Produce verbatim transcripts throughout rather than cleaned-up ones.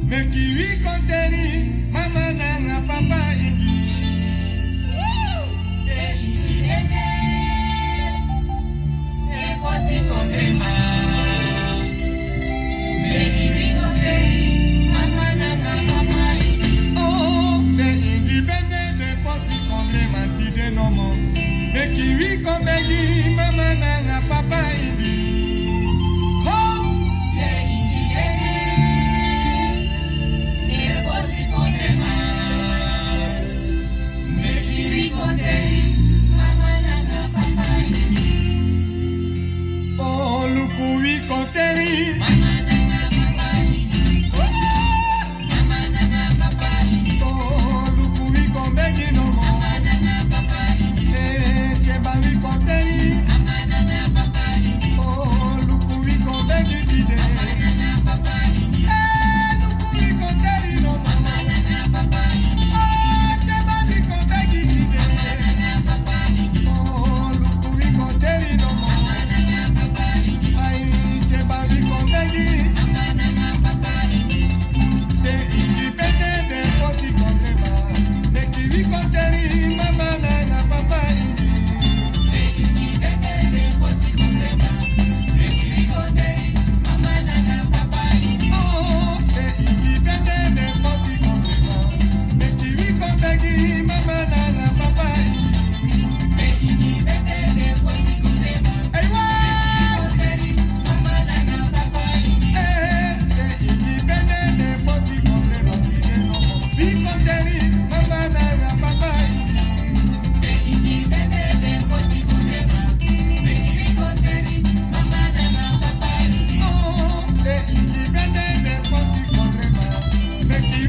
Meki wi konteri mama nanga papa Ingi. Te Ingi ede den fosi kondreman. Meki wi konteri mama nanga papa Ingi. Oh, te Ingi ben de den fosi kondreman, tide nomo. Meki wi kon begi mama nanga papa Ingi. Kon. Te Ingi ede den fosi kondreman. Meki wi konteri mama nanga papa Ingi. Oh, luku wi konteri mama nanga papa Ingi. Oh, luku wi kon begi nomo. Eh, tyeba wi konteri. Oh, luku wi kon begi tide. Eh, luku wi konteri nomo. Oh, tyeba wi kon begi tide. Oh, luku wi konteri nomo. Ai, tyeba wi kon begi. Te Ingi ben de den fosi kondreman, meki wi konteri mama nanga papa Ingi. Te Ingi ben de den fosi kondreman, meki wi konteri mama nanga papa Ingi. Oh, te Ingi ben de den fosi kondreman, meki wi kon begi mama nanga papa Ingi. Meki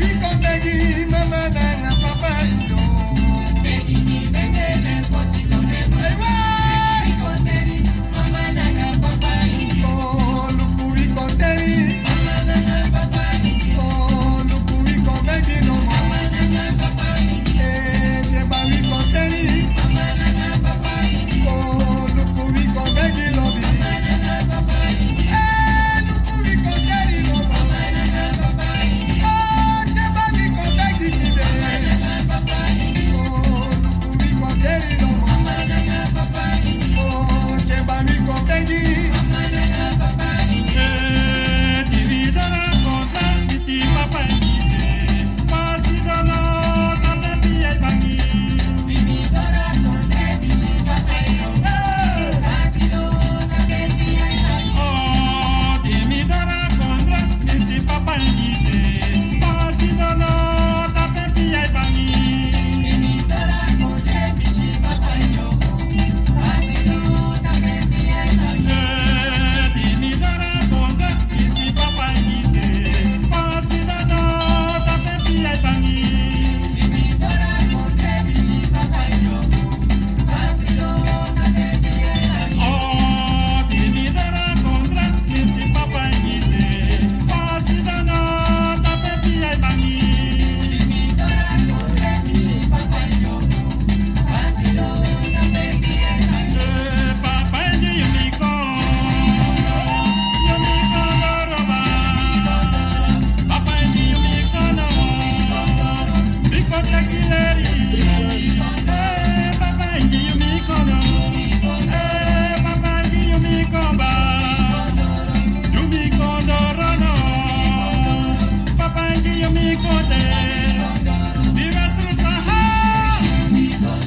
wi kon begi mama nanga papa Ingi. Meki wi ben de den fosi kondreman. Ewa! Meki wi konteri mama nanga papa Ingi. Oh, luku wi konteri mama nanga papa Ingi. Oh, luku wi kon begi nomo. Mama nanga papa Ingi. Eh, tyeba wi konteri mama nanga papa Ingi. Oh, luku wi kon begi lobi. Mama nanga papa Ingi. Eh, luku wi konteri nomo.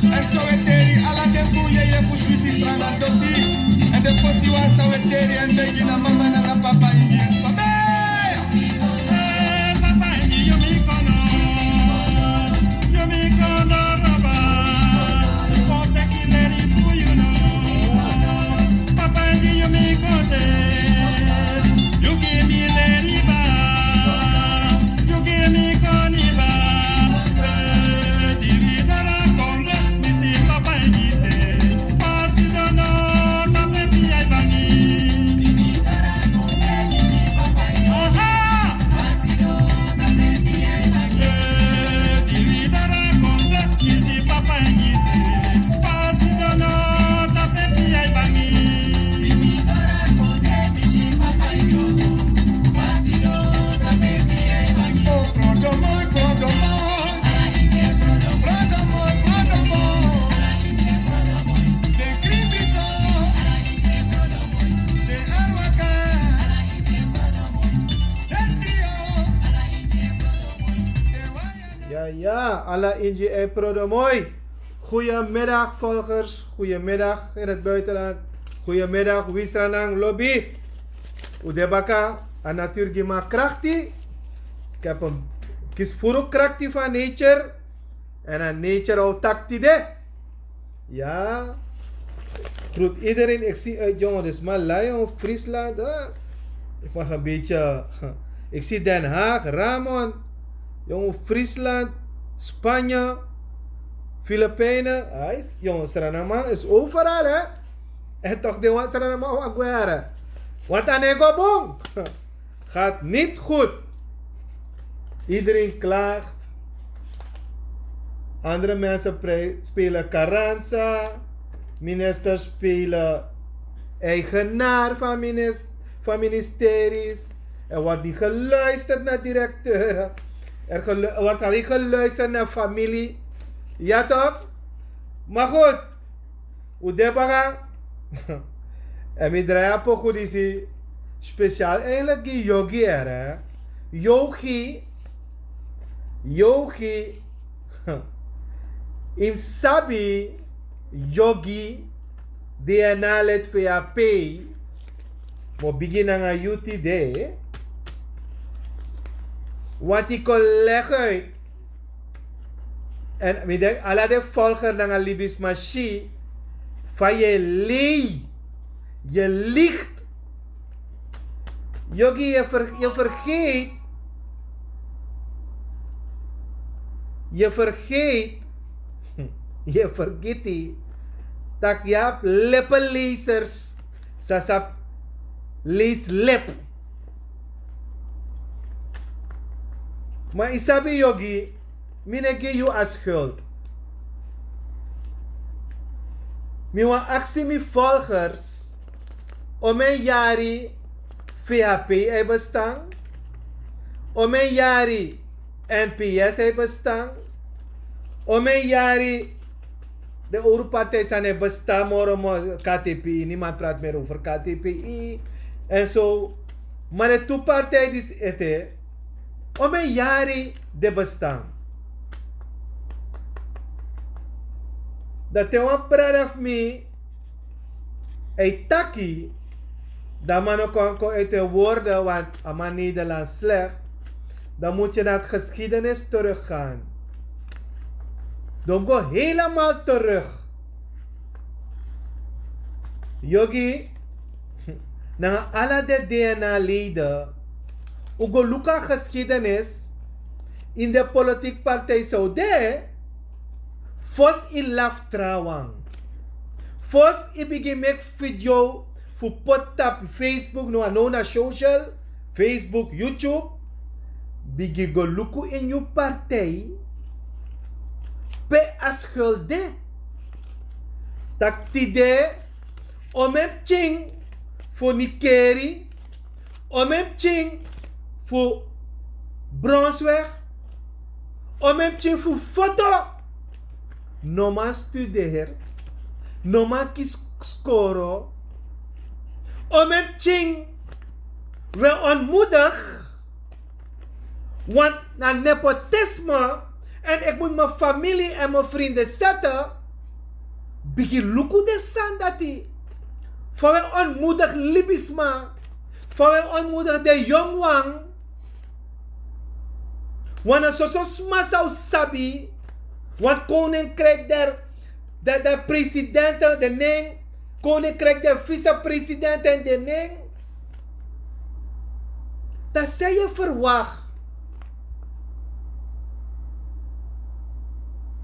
Èn so wi e teri ala den bun yeye fu Switi Srana doti. Èn den fosi wan san wi e teri èn begi na mama nanga papa Ingi, yes, papa. Ala ingi ei prodo moi. Goedemiddag volgers, goedemiddag in het buitenland. Goedemiddag Wisranang lobby. Udebaka, a natuur gi ma krakti. Ik heb een kisfuru krakti van nature. En a nature o takti de. Ya. Groet iedereen. Ik zie uit, jongen, dus Malayon, Friesland. Ik mag een beetje. Ik zie Den Haag, Ramon. Jongen, Friesland, Spanje, Filipijnen. Hij is, jongen, Sranama is overal, hè? En toch, de wan Sranama wan guerre. Wat aan ego boom? Gaat niet goed. Iedereen klaagt. Andere mensen spelen Carranza. Ministers spelen eigenaar van, minis van ministeries. Er wordt niet geluisterd naar directeuren. Er wordt alleen geluisterd naar familie. Ja toch? Maar goed. Udebaka. En mi draai a poku disi speciaal eigenlijk gi Yogi ere. Yogi. Yogi. Im sabi Yogi DNA let vap. Mo bigin nanga yuti de. Wat ik kon leggen uit. En mi denk ala de volger nanga libisma si fa ye lei, ye licht. Yogi, ye, ver, ye vergeet, ye vergeet, ye vergiti tak ye abi lepelezers. Sasap lees lep. Ma yu sabi Yogi, mi no e gi yu a schuld. Mi wani aksi mi volgers, omeni yari vap e bestan? Omeni yari nps e bestan? Omeni yari de owru partij sani e bestan moro moro? Ktpi, niemand prati meri over ktpi. En so, ma de tu partij disi ete, omeni yari de bestan? Dan te wan brada fu mi e taki, dan man no kon kon uit en woorden, want a man Nederlands slecht. Dan moet je naar het geschiedenis teruggaan. Dan go helemaal terug. Yogi, nanga ala de DNA leden, un go luku a geschiedenis. In de politiek partij so de, fosi yu lafu trawan, fosi yu bigin meki video fu poti tapu Facebook, no a no na social, Facebook, YouTube, bigin go luku in yu partij pe a schuld de. Tak' tide, omeni pikin fu Nikeri, omeni pikin fu Bronsweg, omeni pikin fu foto, no man studeri, no man kisi skoro. Omeni pikin we ontmoedig, want na nepotisme, en ik moet mijn familie en mijn vrienden zetten. Bigin luku den sani dati. Fa we ontmoedig libisma, fa we ontmoedig den yongu wan. Wan na soso sma san un sabi. Wan koninkrijk der, der, der presidenten, den nen, koninkrijk der vicepresidenten, den nen. Dan san yu e verwakti?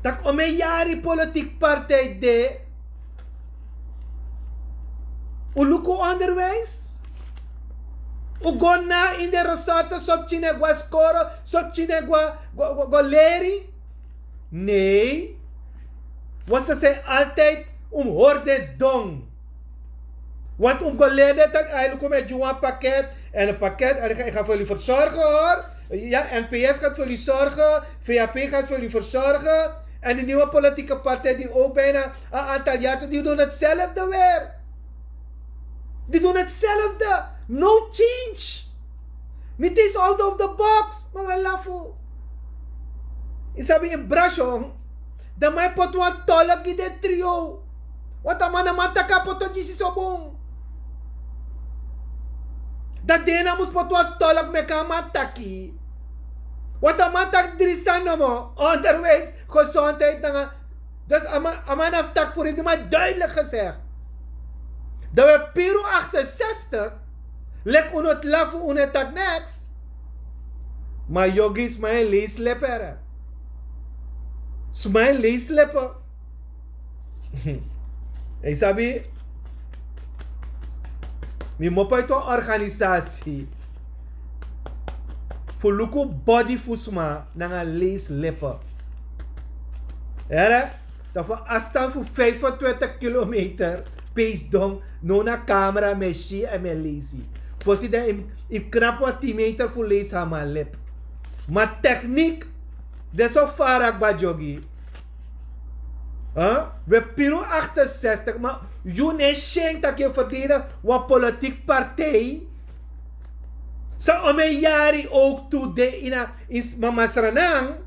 Tak' omeni yari politiek partij de, un luku onderwijs? Un go na ini den resorten, son pikin e go na skoro, son pikin e go, go, go, go leri? Nee. Wan sani san yu altijd, un mus hori den don. Want un mus go leri den taki, ai, luku, mi e gi wan paket, en een paket, en ik ga, ik ga voor jullie verzorgen, hoor. Ja, nps gaat voor jullie zorgen, vap gaat voor jullie verzorgen. En die nieuwe politieke partij die ook bijna een aantal jaar terug, die doen hetzelfde weer. Die doen hetzelfde. No change. Niet eens out of the box, maar wel lafu. Yu sabi, in brasion, dan man e poti wan tolk gi den trio. Want a man na man taki a poto disi so bun. Dan den na mus poti wan tolk meki a man taki. Want a man taki dri sani nomo: onderwijs, gezondheid nanga. Dus a man a man na taki furu di man duidelijk gezegd. Dan we piru achtenzestig. Leki unu tlafu unu e taki neks. Ma yogi sma e leisi lepe. Sma e leisi lepe. Yu sabi, mi mopo eti wan organisasi fu luku bodi fu sma nanga leisi lepe. Here, dan fu afstand fu vijfentwintig kilometer, pees don, no na kamera mi e si en mi e leisi. Fosi dan yu knapu wan tien meter fu leisi a man lip. Ma techniek de so fara kba dyogi. We piru achtenzestig, ma yu no e syen tak' yu e verdedig wan politiek partij san omen yari ook tu de ini a ini Sma Masranan.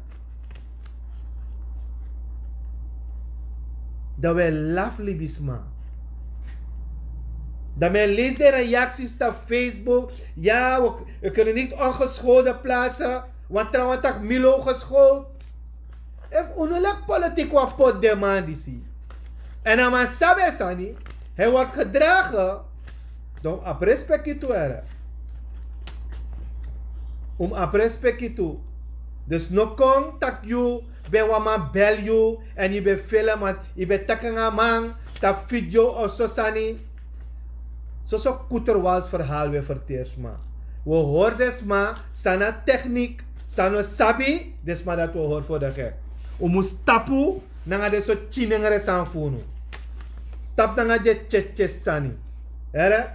Dan we lafu libisma. Dan mi e leisi den reaksi tapu Facebook. Ya, we kunnen niet ongeschoolde plaatsen. Wan trawan taki mi lo geschoold. Efu unu leki politiki wan fu poti den man disi, èn a man sabi en sani, hij wordt gedragen. Dan un abi respeki tu, here. Un mus abi respeki tu. Dus no kon tak' yu ben wan man bel yu èn yu ben fili en man, yu ben taki nanga a man tapu video of so sani. Soso kuterwals verhaal we ferteri sma. We hori den sma san na techniek, san no sabi den sma dati we hori fo de gek. Un mus tapu nanga den so tyiningre sani fu unu. Tapu nanga den tyetye sani. Here.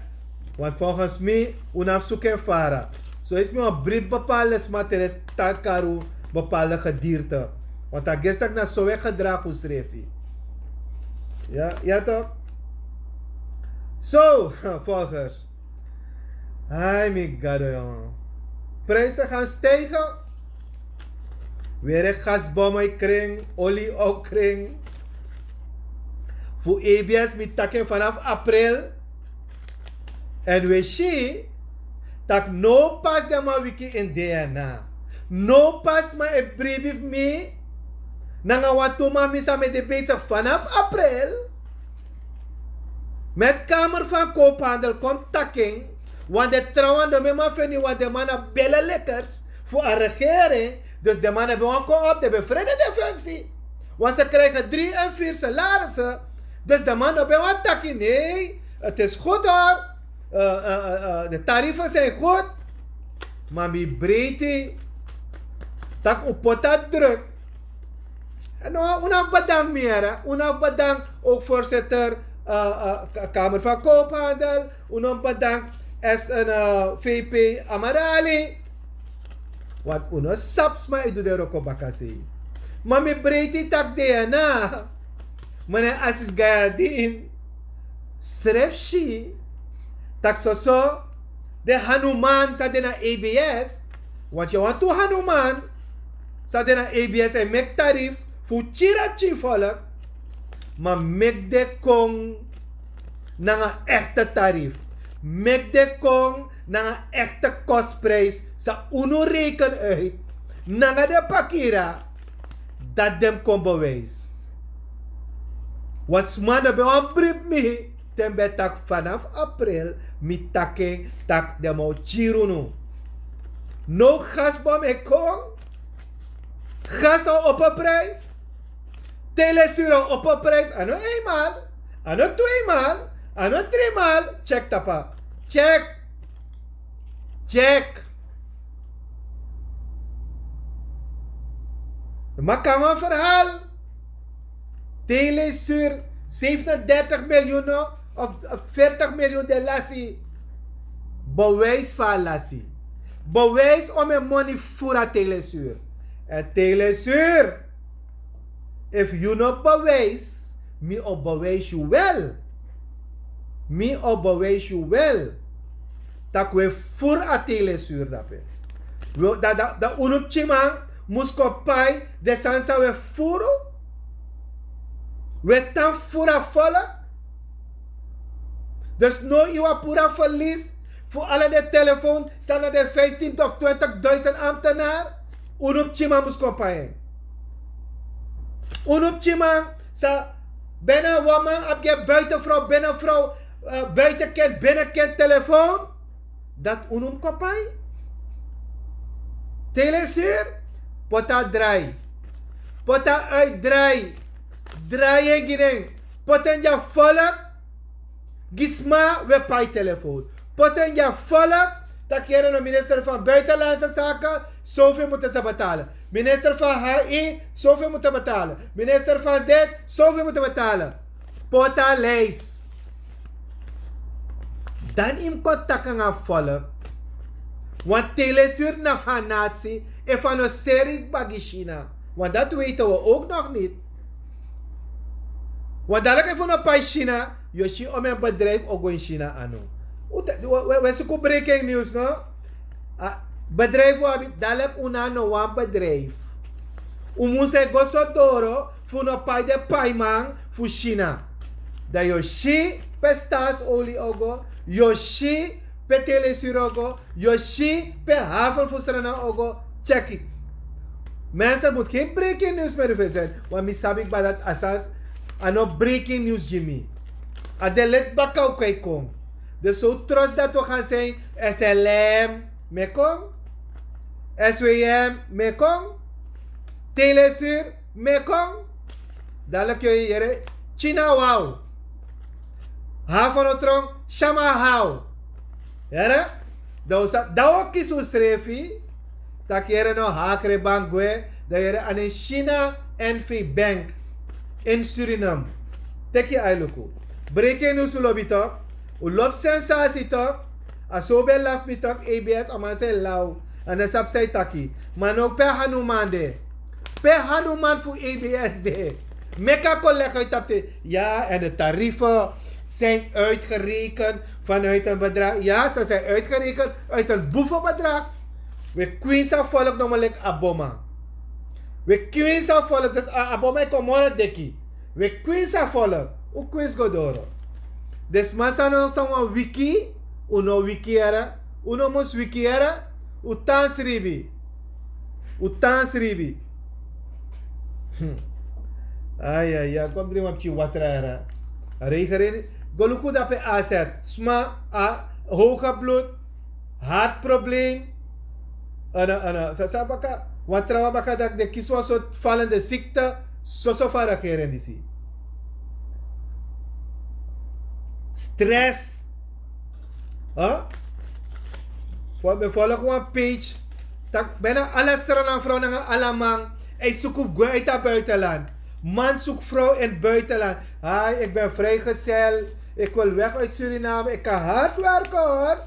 Want volgens mi un no abi suku en fara. So isi mi wan brief bepaalde sma te den taki kari un bepaalde gedierte. Want a gesi tak' na so we gedragi unsrefi. Ya, ya tok. So, volgers. Ai mi gado, yongo. Prijse gan stijgen. Weri gasbom e kring, oli o kring. Fu ABS mi taki en vanaf april. Èn we si tak' no pas den man wiki ini DNA. No pas man e bribi fu mi nanga wantu man mi san mi e de besigi vanaf april. Met kamer fan koophandel kon taki en. Wan den trawan domeman feni wan den man na bele likers fu a regering. Dus den man no ben wani kon op, den ben frede den funksi. Want ze krijgen drie en vier salarissen. Dus den man no ben wani taki nee, het is goed hoor. De tarifen zijn goed. Maar mi breiti tak' un poti a druk. En un no bedank mi here, un no bedank ook voorzitter, kamer van koophandel, un no bedank SNVP Amarali. Want un no sabi sma e du den wroko bakasei. Ma mi breiti tak' DNA, mene Asis Gayadin srefi si tak' soso den hanuman san de na ABS. Want yu wantu hanuman san de na ABS e meki tarif fu tyiri a pikin folk. Ma meki den kon nanga ekte tarif. Meki den kon nanga ekte kostprijs san unu reken uit nanga den pakira. Dati den mus kon bewijs. Wan sma no ben wani bribi mi te mi ben taki vanaf april mi taki en tak' den man o tyiri unu. Now gasbom e kon. Gas a opo prijs. Telesur a opo prijs. A no einmal, a no tweemal, a no drimal. Tyek tapa. Tyek. Tyek. Maki a wan verhaal. Telesur, zevenendertig miljoen of veertig miljoen de lasi. Bewijs fu a lasi. Bewijs om en moni furu a Telesur. En Telesur, efu yu no bewijs, mi o bewijs yu wel. Mi o bewijs yu wel tak' we furu a Telesur dape. Dan unu pikinman mus kon pai den sani san wi e furu. Wi e tan furu a volk. Dus no yu a puru a verlies fu ala den telefoon san na den vijftienduizend of twintigduizend ambtenaar. Unu pikinman mus kon pai en. Unu pikinman sa bena wan man abi gen buitenvrouw, binnenvrouw, buitenkent, binnenkent telefoon. Dat unu mus kon pai. Telesur, poti a drai, poti a uitdrai, drai en gi den. Poti en gi a volk. Gi sma wi e pai telefoon. Poti en gi a volk. Taki yere no, minister van buitenlandse zaken, zoveel moeten ze betalen. Minister van hi, zoveel moeten betalen. Minister van dit, zoveel moeten betalen. Poti a lijst. Dan yu mus kon taki nanga a volk. Want telesur na fu a nati, efu a no seri kba gi China. Want dat weten we ook nog niet. Want dadelijk efu no pai China, yu o si omeni bedrijf o go ini China anu. We suku breaking news no. Bedrijf wi abi, dadelijk un no abi no wan bedrijf. Un mus e go so doro fu no pai den paiman fu China. Dan yu o si pe Staatsolie o go, yu o si pe Telesur o go, yu o si pe haven fu Sranan o go. Check it. Mensen, mus gen breaking news met u verzet. Want mi sabi kba dati a sani, a no breaking news gi mi. A de leti baka o kon. Dus so trots dati wi o gaan zijn. S L M, mi e kon. S W M, mi e kon. Telesur, mi e kon. Dadelijk yu o yere China wow. Haven no tron, China wow. Yere? Dan wi o kisi unsrefi. Taki yere no, hakre bank gwe. Dan yere a nen China N V Bank in Suriname. Teki yu ai luku. Breaking news, un lobi tok. Un lobi sensasi tok. A so ben lafu mi tok, A B S, a man san e law. A no sabi san yu taki. Ma now pe a hanuman de? Pe a hanuman fu A B S de? Meki a kon leg uit tapu. Ja, en de tarieven zijn uitgerekend vanuit een bedrag. Ja, ze zijn uitgerekend uit een boevenbedrag. Wi e kwinsi a volk nomo leki a boma. Wi e kwinsi a volk, dus a boma e kon moro deki. Wi e kwinsi a volk. Un kwinsi go doro. Den sma san no san wan wiki, un no wiki yere. Un no mus wiki yere. Un tan sribi. Un tan sribi. Ai ai ai, kon dringi wan pikin watra yere. A regering. Go luku dape A Z. Sma, a hoge bloed, hartprobleem. Ana ana, sa sa baka, wan trawan baka dati den kisi wan sortu falende ziekte. Soso fu a regering disi. Stress. Fu a ben folok wan page, tak' bena ala Sranan frow nanga ala man e suku fu gwe uiti a buitenland. Man suku frow ini buitenland. Hai, eki ben vrijgezel. Eki wil weg uiti Suriname, eki kan hard werken hori.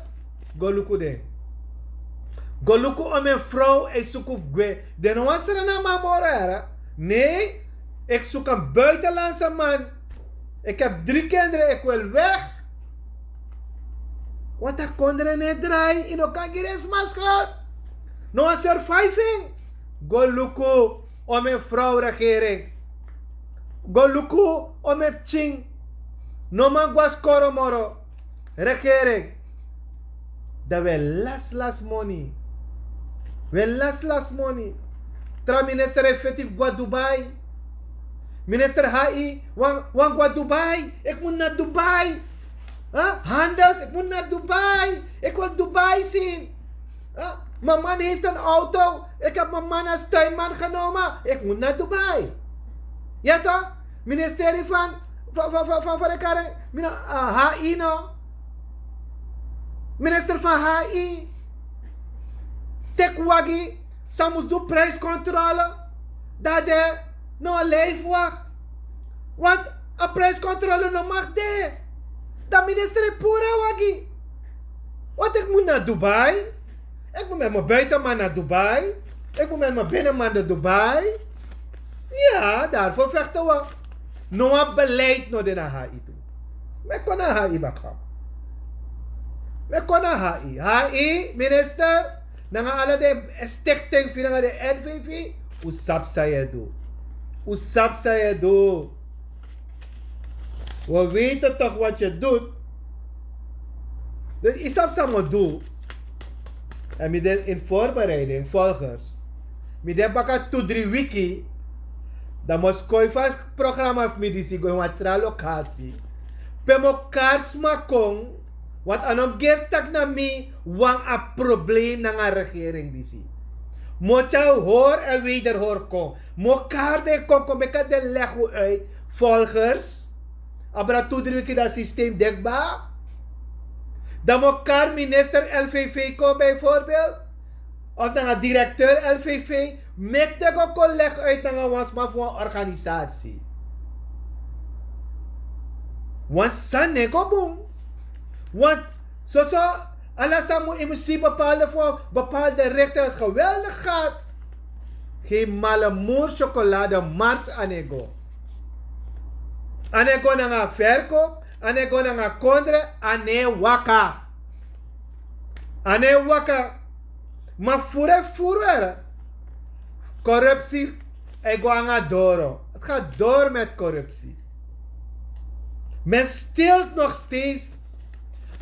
Go luku den. Go luku omeni frow e suku fu gwe. Den no wan Sranan man moro yere. Nee. Eki suku en buitenlandse man. Eki abi dri kendre, eki wil weg. Want a kondre no e drai, yu no kan gi den sma skuld. No wan surviving. Go luku omeni frow, regering. Go luku omeni pikin. No man go na skoro moro. Regering. Dan wi e lasi lasi moni. Wi e lasi lasi moni. Tra minister e feti fu go na Dubai. Minister H I wani go na Dubai. Eki mus na Dubai. Handels, eki mus na Dubai. Eki wil Dubai sin. Mama no heifti en auto. Eki abi mama na stuinman genoma. Eki mus na Dubai. Ya to? Ministeri fan fan fan fan fan de kari mi na H I no. Minister fan H I. Teki wagi san mus du prijskontrole. Dan de no leifwak. Want a prijskontrole no mag de. Dan minister e puru a wagi. Want eki mus na Dubai. Eki mus meti mi buitenman na Dubai. Eki mus meti mi binnenman na Dubai. Ya, daarvoor vechten we. No wan beleid no de na H I tu. Mi e kon na H I baka. Mi e kon na H I. H I minister. Nanga ala den stikting fu yu nanga den n v v. Un sabi san yu e du. Un sabi san yu e du. We weten toch wat yu dut. Dus yu sabi san mus du. En mi de in voorbereiding volgers. Mi de baka tu dri wiki. Dan mus koi fasi programma fu mi disi go in wan tra lokasi. Pe mi o kari sma kon. Want a no mus gersi tak' na mi wan a probleem nanga a regering disi. Mi o tyari hori èn wederhori kon. Mi o kari den kon kon meki den legi un uit. Volgers. Abra tu dri wiki dan systeem deki baka. Dan mi o kari minister l v v kon bijvoorbeeld. Of nanga directeur l v v. Meki den go kon legi uit nanga wan sma fu wan organisatie. Wan sani no e go bun. Want soso ala sani mus yu mus si bepaalde vorm, bepaalde richten is geweldig gaat. Gen malemoer syokolade mars a no e go. A no e go nanga verkoop. A no e go nanga kondre. A no e waka. A no e waka. Ma furu e furu ere. Corruptie e go nanga doro. Het gaat door met corruptie. Men steelt nog steeds.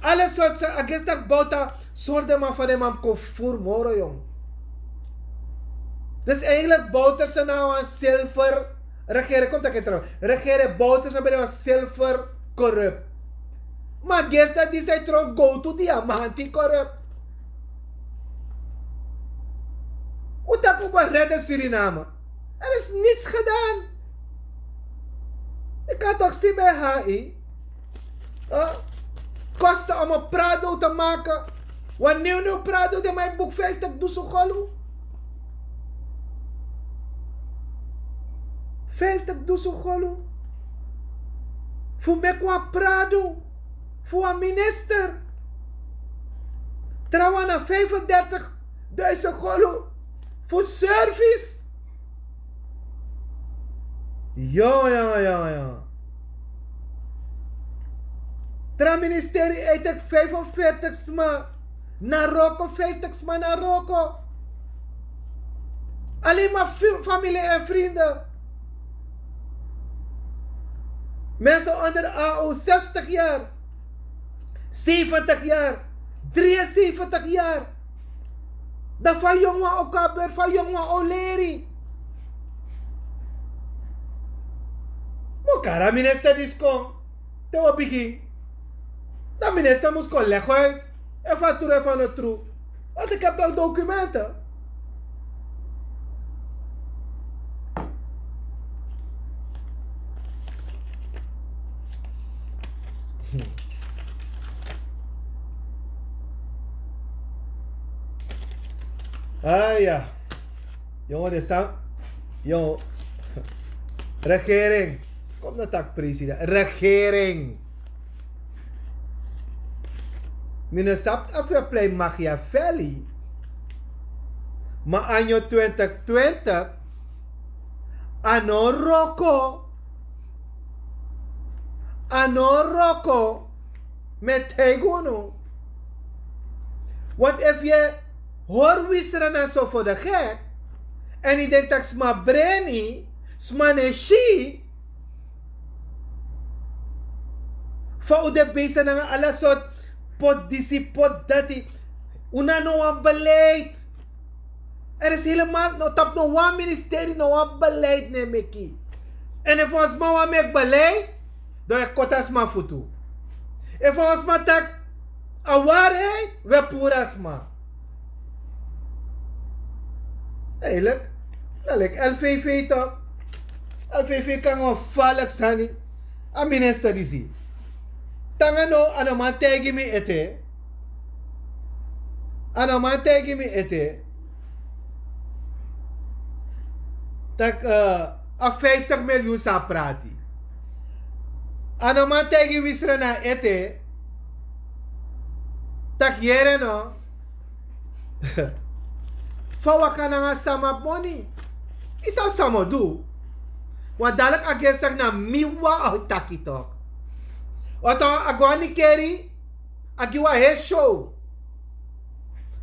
Alles wat ze agis tak bouta. Sori den man fa den man kon furu moro yong. Dus eigenlijk bouterse na wan silver. Regering komt tak' in trouw. Regering bouterse na ben wan silver. Corrupt. Ma gersta di sai tron go tu diamanti corrupt. Un taki un ben redde Suriname. Er is niets gedaan. Ik kan toch zien bij h i. Kosten om een prado te maken. Wanneer nu prado de mijn boek vijftig doezel golu. Vijftig doezel golu. Fu meki wan prado. Fu wan minister. Trawan na vijfendertigduizend golu. Fu service. Yo yo yo yo. Tra ministeri uitik vijfenveertig sma. Na roko vijftig sma na roko. Alleen maar familie en vrienden. Mensen onder a o zestig jaar, zeventig jaar, drieënzeventig jaar. Dan van jongen ook al beur van jongen oleri. Mokara minister diskon. Te we begin. Dan minister mus kon leggen uit. Efa tru efa no tru. Want ik heb toch documenten. Ah ya. Jongen de sang. Yo. Regering. Kom na tak president regering. Minister of ya plei machiavelli. Ma anyo twintig twintig. Ano roko. Ano roko. Met heigunu. Want efu yu hori wisra na so for de gek. Èn yu denki tak' sma breni, sma no e si. Fa un de besi nanga ala sortu poti disi poti dati. Un na no wan beleid. Er is helemal no tapu no wan ministeri no wan beleid no e meki. Èn efu wan sma wan meki beleid, dan un e koti a sma futu. Efu wan sma taki a wari un e puru a sma. Eigenlijk, dan leki l v v tok. L v v kan go falik sani. A minister disi tanga no a no man taigi mi ete. A no man taigi mi ete. Tak' a vijftig miljoen sa prati. A no man taigi wisra na ete. Tak' yere no. Fa waka nanga sama moni. Yu sabi san mi o du. Wan dalik a geri saki na mi wan a taki tok. Oto a go a nikeri. A gi wan heri show.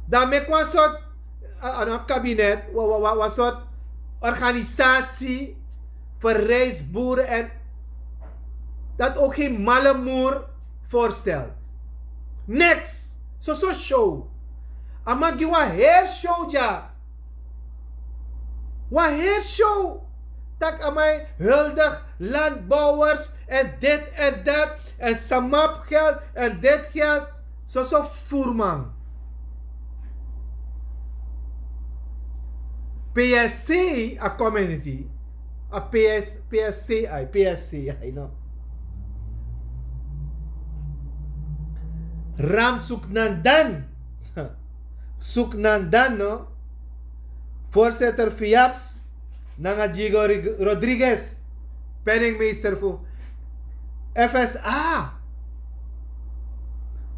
Dan meki wan sortu a, a, a kabinet, wa, wa, wa, wa sort organisatie voor rijstboeren en dat ook geen malle moer voorstelt. Niks. Zo, zo show. A man gi wan heri show dya. Wan heri show. Tak' a man huldig landbouwers en dit en dat en samap geld en dit geld. Soso voerman. P S C a community. A P S, P S C I, P S C I, no. Ram Suknandan. Suknandan, no. Voorzitter Fiaps, nanga Diego Rig- Rodriguez, penningmeester voor F S A.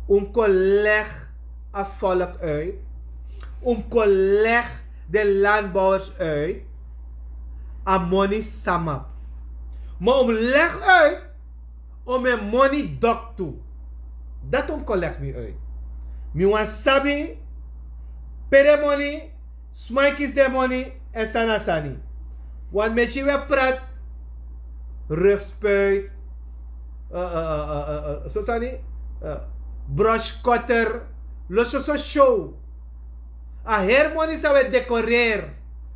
Un kon leg a volk uit. Un kon leg de landbouwers uit. A moni samap. Maar un leg uit, o mi moni doktu. Dati un kon leg mi uit. Mi wan sabi pe den moni, sma e kisi den moni, èn san na sani. Want mi e si un e prat rugspuit, eh, eh, eh, eh, eh, eh, so sani, eh, broskotter, lo soso show. A heri moni san un e dekoreer,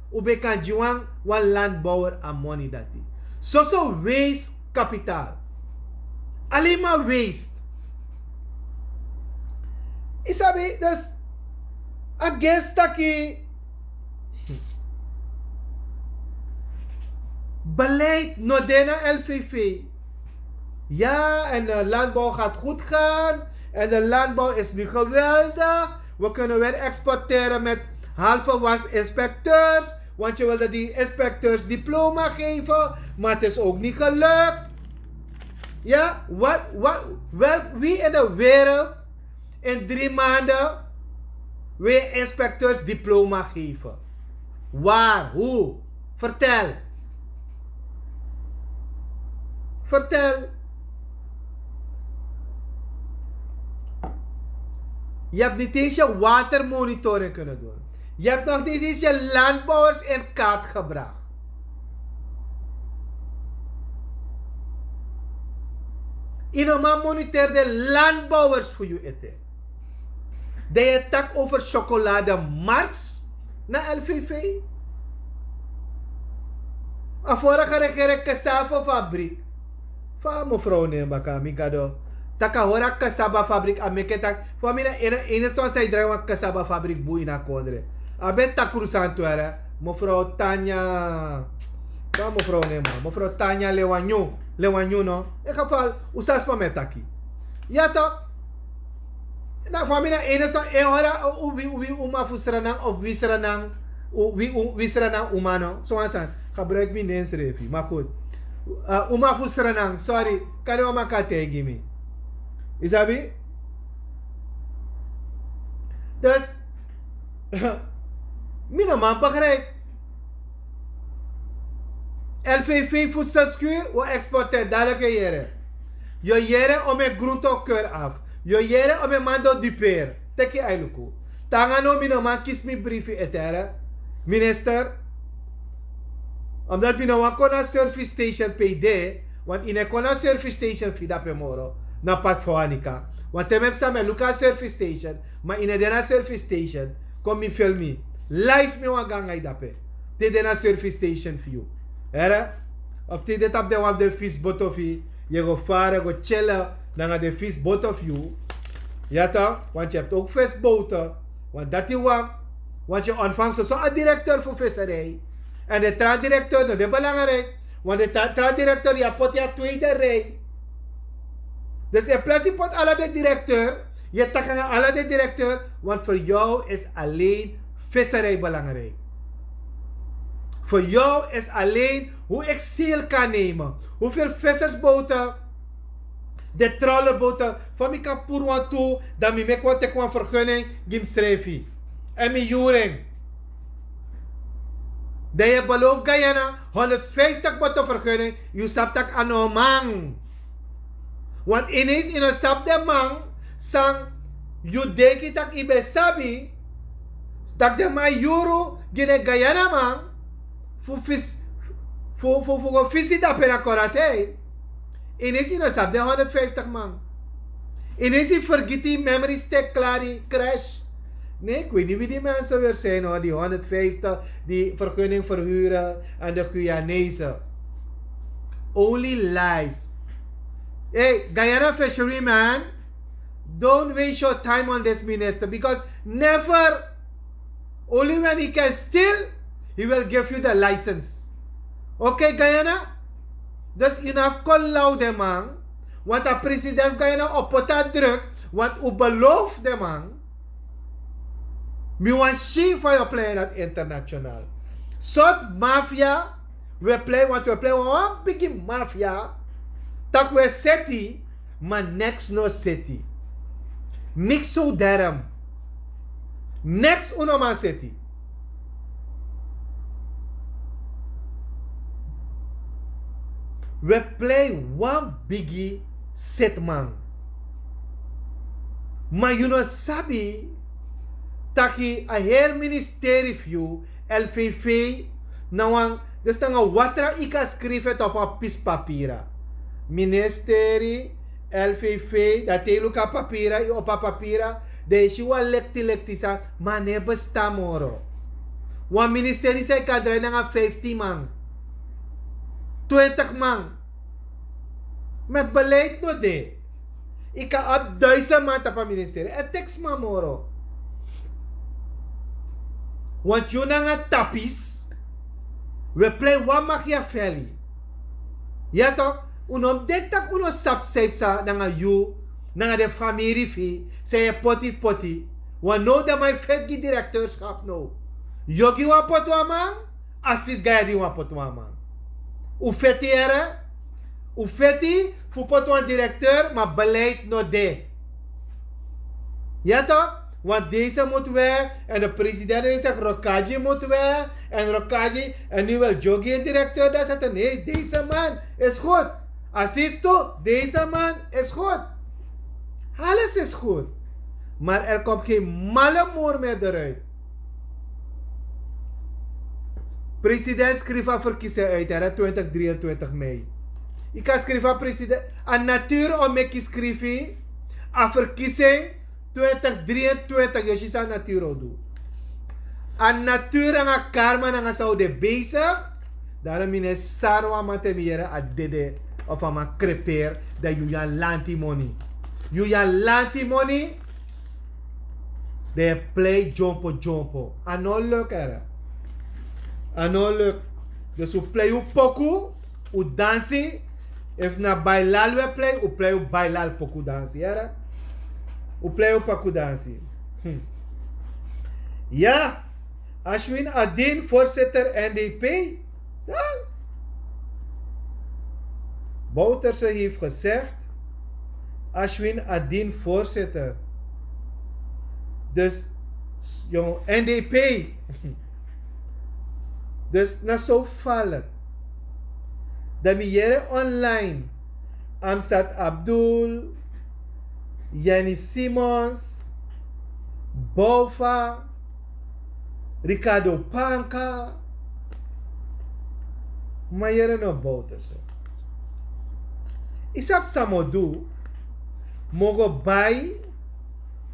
un ben kan gi wan, wan landbouwer a moni dati. Soso wees kapitaal. Alleen maar wees. Yu sabi, dus a gersi taki beleid no de na L V V. Ja, en de landbouw gaat goed gaan. En de landbouw is nu geweldig. We kunnen weer exporteren met halve was inspecteurs. Want je wilde die inspecteurs diploma geven, maar het is ook niet gelukt. Ja, wat, wat, wel, wie in de wereld in drie maanden weer inspecteurs diploma geven? Waar? Hoe? Vertel. Vertel. Je hebt niet eens je watermonitoring kunnen doen. Je hebt nog niet eens je landbouwers in kaart gebracht. Yu no man monitor de landbouwers fu yu ete. Dan yu e taki over chocolade mars na L V V. A vorige regering cassava fabriek. Fa mevrouw nen baka mi gado. Taki a hori a cassava fabriek a meki taki fa mi na ene ene ston san yu drai wan cassava fabriek bun ini a kondre. A ben takru santu here. Mevrouw Tanya. Fa mevrouw nen ma mevrouw Tanya lewanyu. Lewanyu no. In geval un sabi sma mi e taki. Ya tok. Na fa mi na ene ston en hori a wi wi uma fu sranang of wi sranang. Wi wi sranang uma no so wan sani. Gebruik mi nen srefi ma goed. Uma fu sranang sorry. Kan yu a man kan taigi mi? Yu sabi? Dus mi no man begrijp. L V V fu seskuur wi exporteer dadelijk yu yere. Yu yere om en grunto keur af. Yu yere om en mando dipeer. Teki ailuku. Tanga no mi no man kisi mi briefi etere. Minister. Omdat mi no wan kon na service station pd. Want yu no e kon na service station fu yu dape moro. Na pat fu anika. Want te mi e psa mi e luku a service station. Ma yu no e de na service station. Kon mi filmi. Life mi wan ganga yu dape. Te de na service station fu yu. Here. Of te de tapu den wan fu den fisi boto fu yu. Yu e go fara go tyele nanga den fisi boto fu yu. Ya to want yu hebi ouk fisi boto. Want dati wan. Want yu ontfang soso a direkteur fu fiserij. Èn den tra direkteur no de belangrijk. Want den tra direkteur yu a poti a tweede rij. Dus in plas yu poti ala den direkteur. Yu e taki nanga ala den direkteur. Want fu yu is alen fiserij belangrijk. Fu yu is alen hu ik seel kan nemen, hufel fisersboten, de trollenboten. Fa mi kan puru wan tu dan mi meki wan teki wan vergunning gi mi srefi. Èn mi yuru en. Dan yu e beloof guyana honderdvijftig boto vergunning. Yu sabi tak' a no man. Want ineens yu no sabi den man san yu denki tak' yu ben sabi. Tak' den man yuru gi den guyana man fu fis fu fu fu go fisi dape na korate. Inisi no sabi den honderdvijftig man. Inisi fergiti memory stek klari crash. Nee, ik weet niet wie die mensen weer zijn hoor, die honderdvijftig, die vergunning verhuren aan de Guyanese. Only lies. Hey, Guyana fishery man, don't waste your time on this minister because never, only when he can steal, he will give you the license. Okay, Guyana? Dus yu na fu kon law den man. Want a president Guyana o poti a druk. Want u beloof den man. Mi wan si fa yu o plei na international. Sort mafia we plei, want we plei wan bigi mafia. Tak' we seti, ma neks no seti. Niks so derm. Neks un no man seti. We plei wan bigi setman. Ma yu no sabi taki a heri ministeri fu yu, lvv, na wan, dus nanga watra yu kan skrifi eti op a pisi papira. Ministeri, lvv, dan te yu luku a papira, yu opo a papira, dan yu si wan lekti lekti sani, ma a no e bestan moro. Wan ministeri san yu kan drai nanga fiftin man, twintig man. Ma beleid no de. Yu kan abi duisend man tapu a ministeri èn teki sma moro. Want yu nanga tapis, we plei wan machiavelli. Ya tok, un no mus denki tak' un no sabi san yu psa nanga yu, nanga den famiri fu yu, san yu e poti poti. Wan now den man e feti gi direkteurskap now. Yu o gi wan poti wan man, asis gaya di wan poti wan man. Un feti here, un feti fu poti wan direkteur, ma beleid no de. Ya tok, want deze mus weg, en de president wil zegt Rokaji mus weg, en Rokaji, en nu wil Jogi een directeur daar zetten. Nee, deze man is goed. Assisto, deze man is goed. Alles is goed. Maar er komt geen malle moer meer eruit. President skrifi a verkiezing uit, hè, twintig drieëntwintig mei. Yu kan skrifi a president, a natuur o meki skrifi a verkiezing twintig drieëntwintig, yu si san a natuur o du. A natuur nanga karma nanga san un de bezig. Daarom mi no e sari wan man te mi yere a dede of a man krepeer, dan yu yu a lanti moni. Yu yu a lanti moni. Dan yu e plei dyompo dyompo. A no luk here. A no luk. Dus un plei un poku, un dansi. Efu na bailal we plei, un plei un bailal poku dansi here. Un plei un poku dansi. Hmm. Ya. Ashwin Adin, voorzitter N D P. Zo. Bouterse heeft gezegd, Ashwin Adin, voorzitter. Dus, jong, N D P. Dus na so falik. Dan mi yere online, Amsat Abdul, Yanni Simons, Boufa, Ricardo Panka. Ma yere no Bouterse. Yu sabi san mi o du? Mi o go bai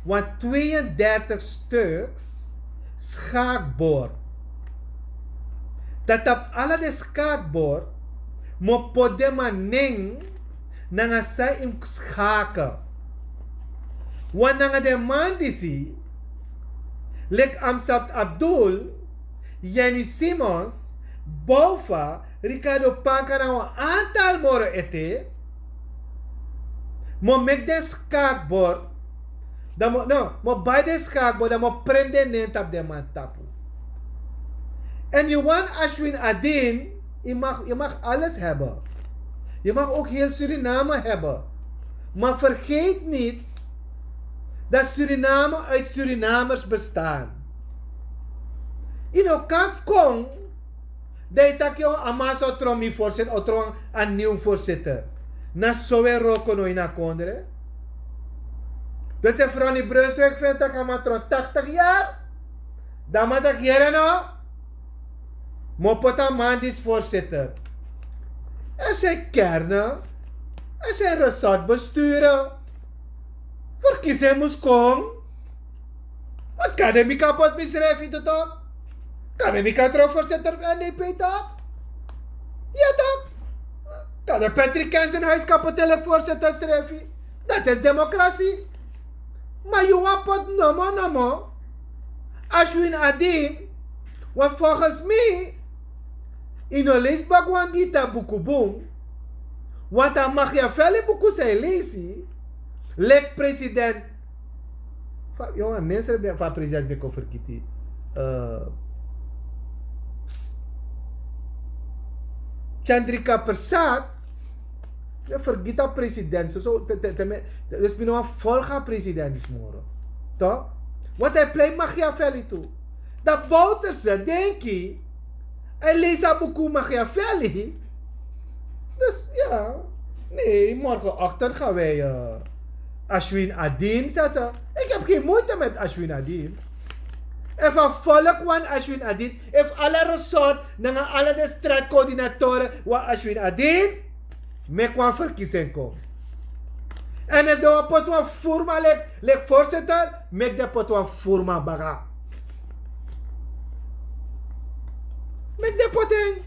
wan tweeëndertig stuks schaakbord. Dan tapu ala den schaakbord mi o poti den man nen nanga san yu mus schakel. Want nanga den man disi, leki Amsat Abdul, Yanni Simons, Boufa, Ricardo Panka nanga wan antal moro ete, mi o meki den schaakbord. Dan mi o, no, mi o bai den schaakbord, dan mi o prenti den nen tapu den man tapu. En yu wani Ashwin Adin, yu mag, yu mag alles hebben. Yu mag ook heel Suriname hebben. Maar vergeet niet dat Suriname uit Surinamers bestaan. Yu no kan kon, dan yu taki a man sa o tron mi voorzitter, o tron a nieuw voorzitter. Na so we wroko no ini a kondre. Dus efu Ronnie Brunswijk vindt dat a man tron tachtig jaar, Dan man taki yere no, mo poti a man disi voorzitter. Er zijn kernen, er zijn ressortbesturen. Verkiezing mus kon. Wat kan de mika pot misrefi to toch? Kan de mika trouw voorzitter van N D P toch? Ja toch? Kan de Patrick Kensen huiskapotele voorzitter srefi? Dat is democratie. Maar je wapot nomo nomo. Ashwin Adin, want volgens mij, ino lees bagwan di ta buku bun. Want a Machiavelli buku zijn lees, lek president. Fa, yo, a nen srefi ben, fa president ben kon fergiti. Eh, Chandrika Persad, ben fergiti a president. So, so, te, te, te, me, dus mi no wan volga president is moro. Toch? Want hij pleit Machiavelli toe. Dat Bouterse, denk je, hij leest a buku Machiavelli. Dus ja, nee, morgenochtend gaan wij eh, Ashwin Adin zetten. Ik heb geen moeite met Ashwin Adin. Efu a volk wan Ashwin Adin, efu ala resort, nanga ala de straatcoördinatoren wan Ashwin Adin, meki wan verkiezing kon. En efu den wan poti wan voerman leki, leki voorzitter, meki den poti wan voerman baka. Meki den poti en.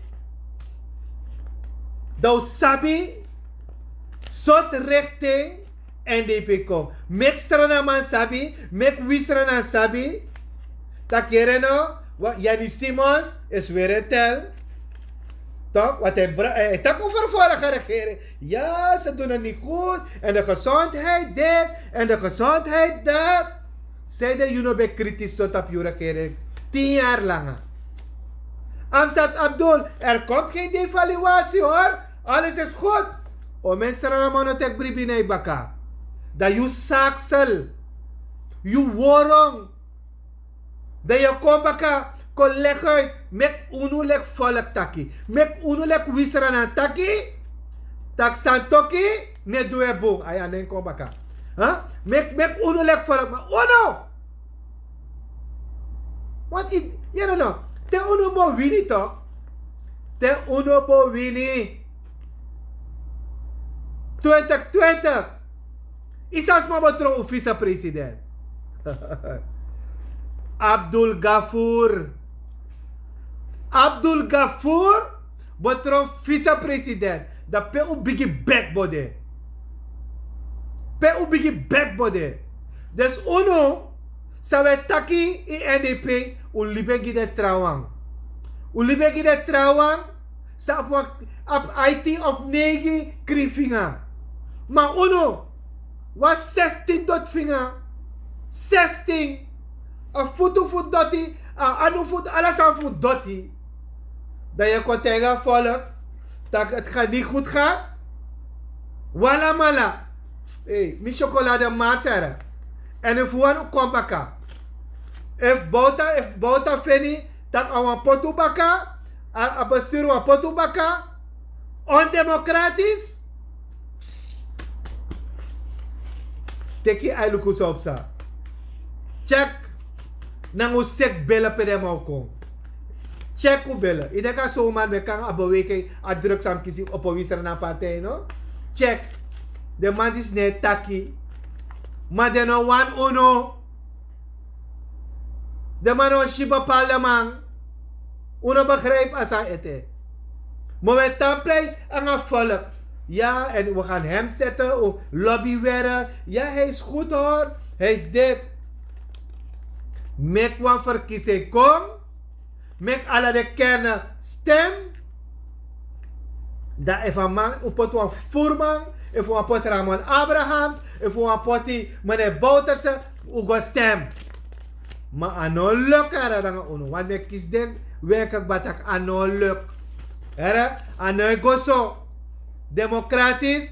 Dan un sabi sortu richting N D P kon. Meki Sranan man sabi, meki wi Sranan sabi. Taki yere no, wa, Yanni Simons is weer een tel. Toch? Wat hij, bra- hij, hij tak over vorige regering. Ja, ze doen het niet goed. En de gezondheid dit en de gezondheid dat. Zij de Juno ben kritisch tot op je regering. Tien jaar langer. Amsat Abdul, er komt geen devaluatie hoor. Alles is goed. O mensen, allemaal no tek bribi na baka. Dan yu saksel. Yu worong. Dan yu kon baka, kon leg uit. Meki unu leki volk taki. Meki unu leki wi Sranan taki. Tak' san toki, ne du e bun. Aya, nen kon baka. Huh? Meki, meki unu leki volk, ma unu. Want i, yere no. Te unu bo wini toch. Te unu bo wini. Twintig twintig. Isa sma bo tron un vicepresident. Abdul Gafur. Abdul Gafur bo tron vicepresident. Dan pe un bigi bek bo de. Pe un bigi bek bo de. Dus unu, san wi e taki in N D P, un libi e gi den trawan. Un libi e gi den trawan, san abi wan, abi aiti of neigi krin finga. Ma unu, wan zestien doti finga. Zestien. A futu fu doti, a anu fu, ala sani fu doti. Dan yu e kon taigi a volk tak' het gaat niet goed gaat. Walamala. Hey, mi chocolade marsere. En efu wan un kon baka. Efu Bouta, efu Bouta feni tak' a wan poti un baka, a, a bestuur wan poti un baka, ondemocratisch. Teki ai luku so psa. Check. Nanga un seki bele pe den man o kon. Check un bele. I denki a soman ben kan a beweging, a druk san kisi opo wi Sranan partij no? Check. Den man disi no e taki. Ma den no wani unu. Den man no si bepaalde man. Un no begrijp a san ete. Maar we tan pleit nanga volk. Ja, en we gaan hem zetten, o, lobby were. Ja, hij is goed hoor. Hij is dit. Meki wan verkiezing kon. Meki ala den kernen stem. Dan efu a man, un poti wan voerman, efu wan poti Ramon Abrahams, efu wan poti meneer Bouterse, un go stem. Ma a no luk heri nanga unu. Want mi e kisi den, werkelijk batak a no luk. Heri, a no e go so. Democratisch,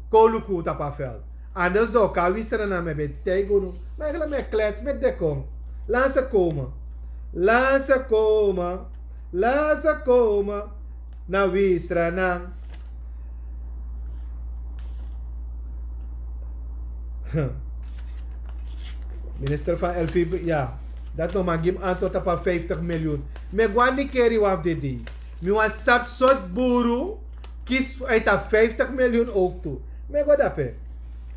kon luku tapu a veld. Anders dan kan wi Sranan, mi ben taigi unu. Maar eigenlijk mi e klets, meki den kon. Laat ze komen. Laat ze komen. Laat ze komen. Na wi Sranan. Minister van L V B, ja. Dati no man gi mi antwoord tapu a vijftig miljoen. Mi e go na Nikeri wan fu den dei. Mi wani sabi sortu buru kisi uit a vijftig miljoen ook tu. Mi e go dape.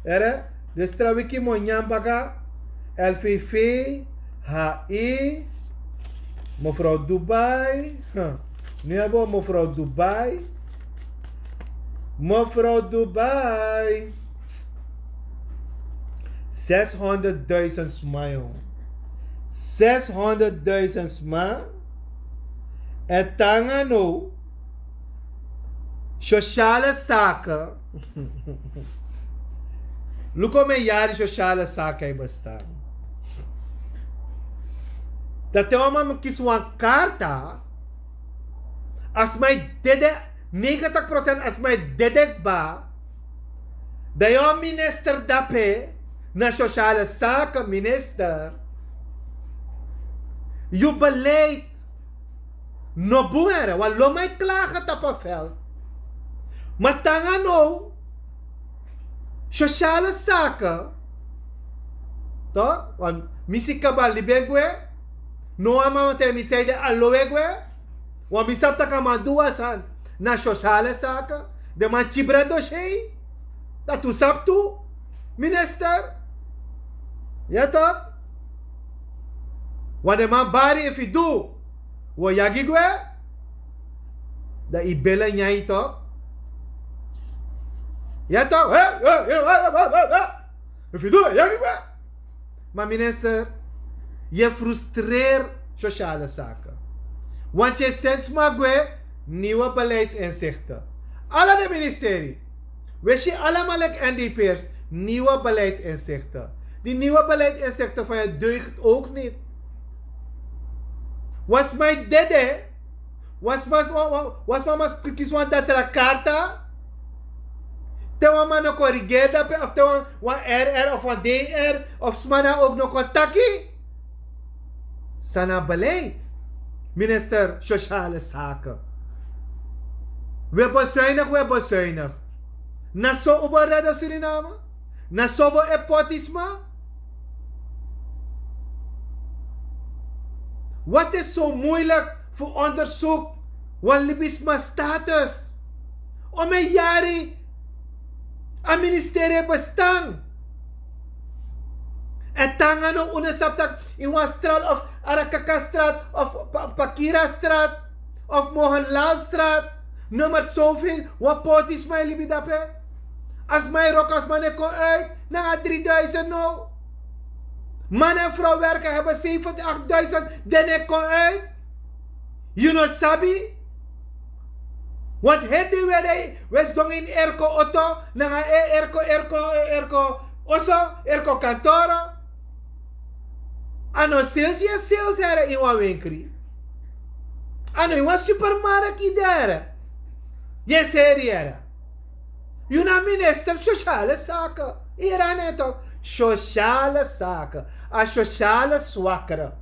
Here, dus tra wiki mi o nyan baka. L V V, H E, mevrouw Dubai. Huh. Nu hebben we mevrouw Dubai. Mevrouw Dubai. Zeshonderdduizend sma, jong. Zeshonderdduizend sma. En tanga no. Sociale zaken. Luko men yari sociale zaken bestaan. Dat te mama kisi wan karta. Als mij dede, negentig procent als mij dede ba. Dan yu minister dape, na sociale zaken minister. Yu beleid no bun, here, wan lo man e klagen tapu a veld. Ma tanga no, sociale zaken. Toch? Want mi si kaba libi e gwe. No wan man te mi sei de a lo e gwe. Want mi sabi tak' a man du wan sani na sociale zaken. Den man kibri a dossier. Dati un sabi tu, minister. Ya toch? Want den man bari, efu yu du, wi o yagi gwe. Dan yu bele nyan yu toch. Ya toch? He, he, he, he, he, he, he. Efu yu du, dan yu yagi gwe. Maar minister, yu e frustreer sociale zaken. Want yu e seni sma gwe, nieuwe beleidsinzichten. Ala den ministerie. Wi e si allemaal leki N D P'ers, nieuwe beleidsinzichten. Die nieuwe beleidsinzichten van yu deugt ook niet. Wan sma e dede, wan sma, wan, wan, wan sma man kisi wan datra karta. Te wan man no korigeri dape, of te wan, wan R R of wan D R, of sma dan ook no kon taki. San na beleid. Minister Sociale Zaken. Wi e bezuinig, wi e bezuinig. Na so un bo rede Suriname? Na so bo e poti sma? Wat is zo moeilijk voor onderzoek wan libisma status? Om een yari a ministerie bestaan. En tanga no, un no sabi tak' in wan straat of Arakaka straat of Pa-, Pakira straat of Mohenlal straat, nummer zoveel, wan poti sma e libi dape. A sma e wroko, a sma no e kon uit, nanga drieduizend no. Man en vrouw werken, hebben zeven, achtduizend, den no e kon uit. Yu no sabi. Want heri dei wi e rei, wi e sidon ini airco auto, nanga e airco, airco, e airco oso, airco kantoro. A no sales, yu e sales, here, ini wan winkri. A no ini wan supermarkt yu de, here. Yu e seri, here. Yu na minister Sociale Zaken. Yu yere a nen toch? Sociale Zaken. A sociale zwakkere.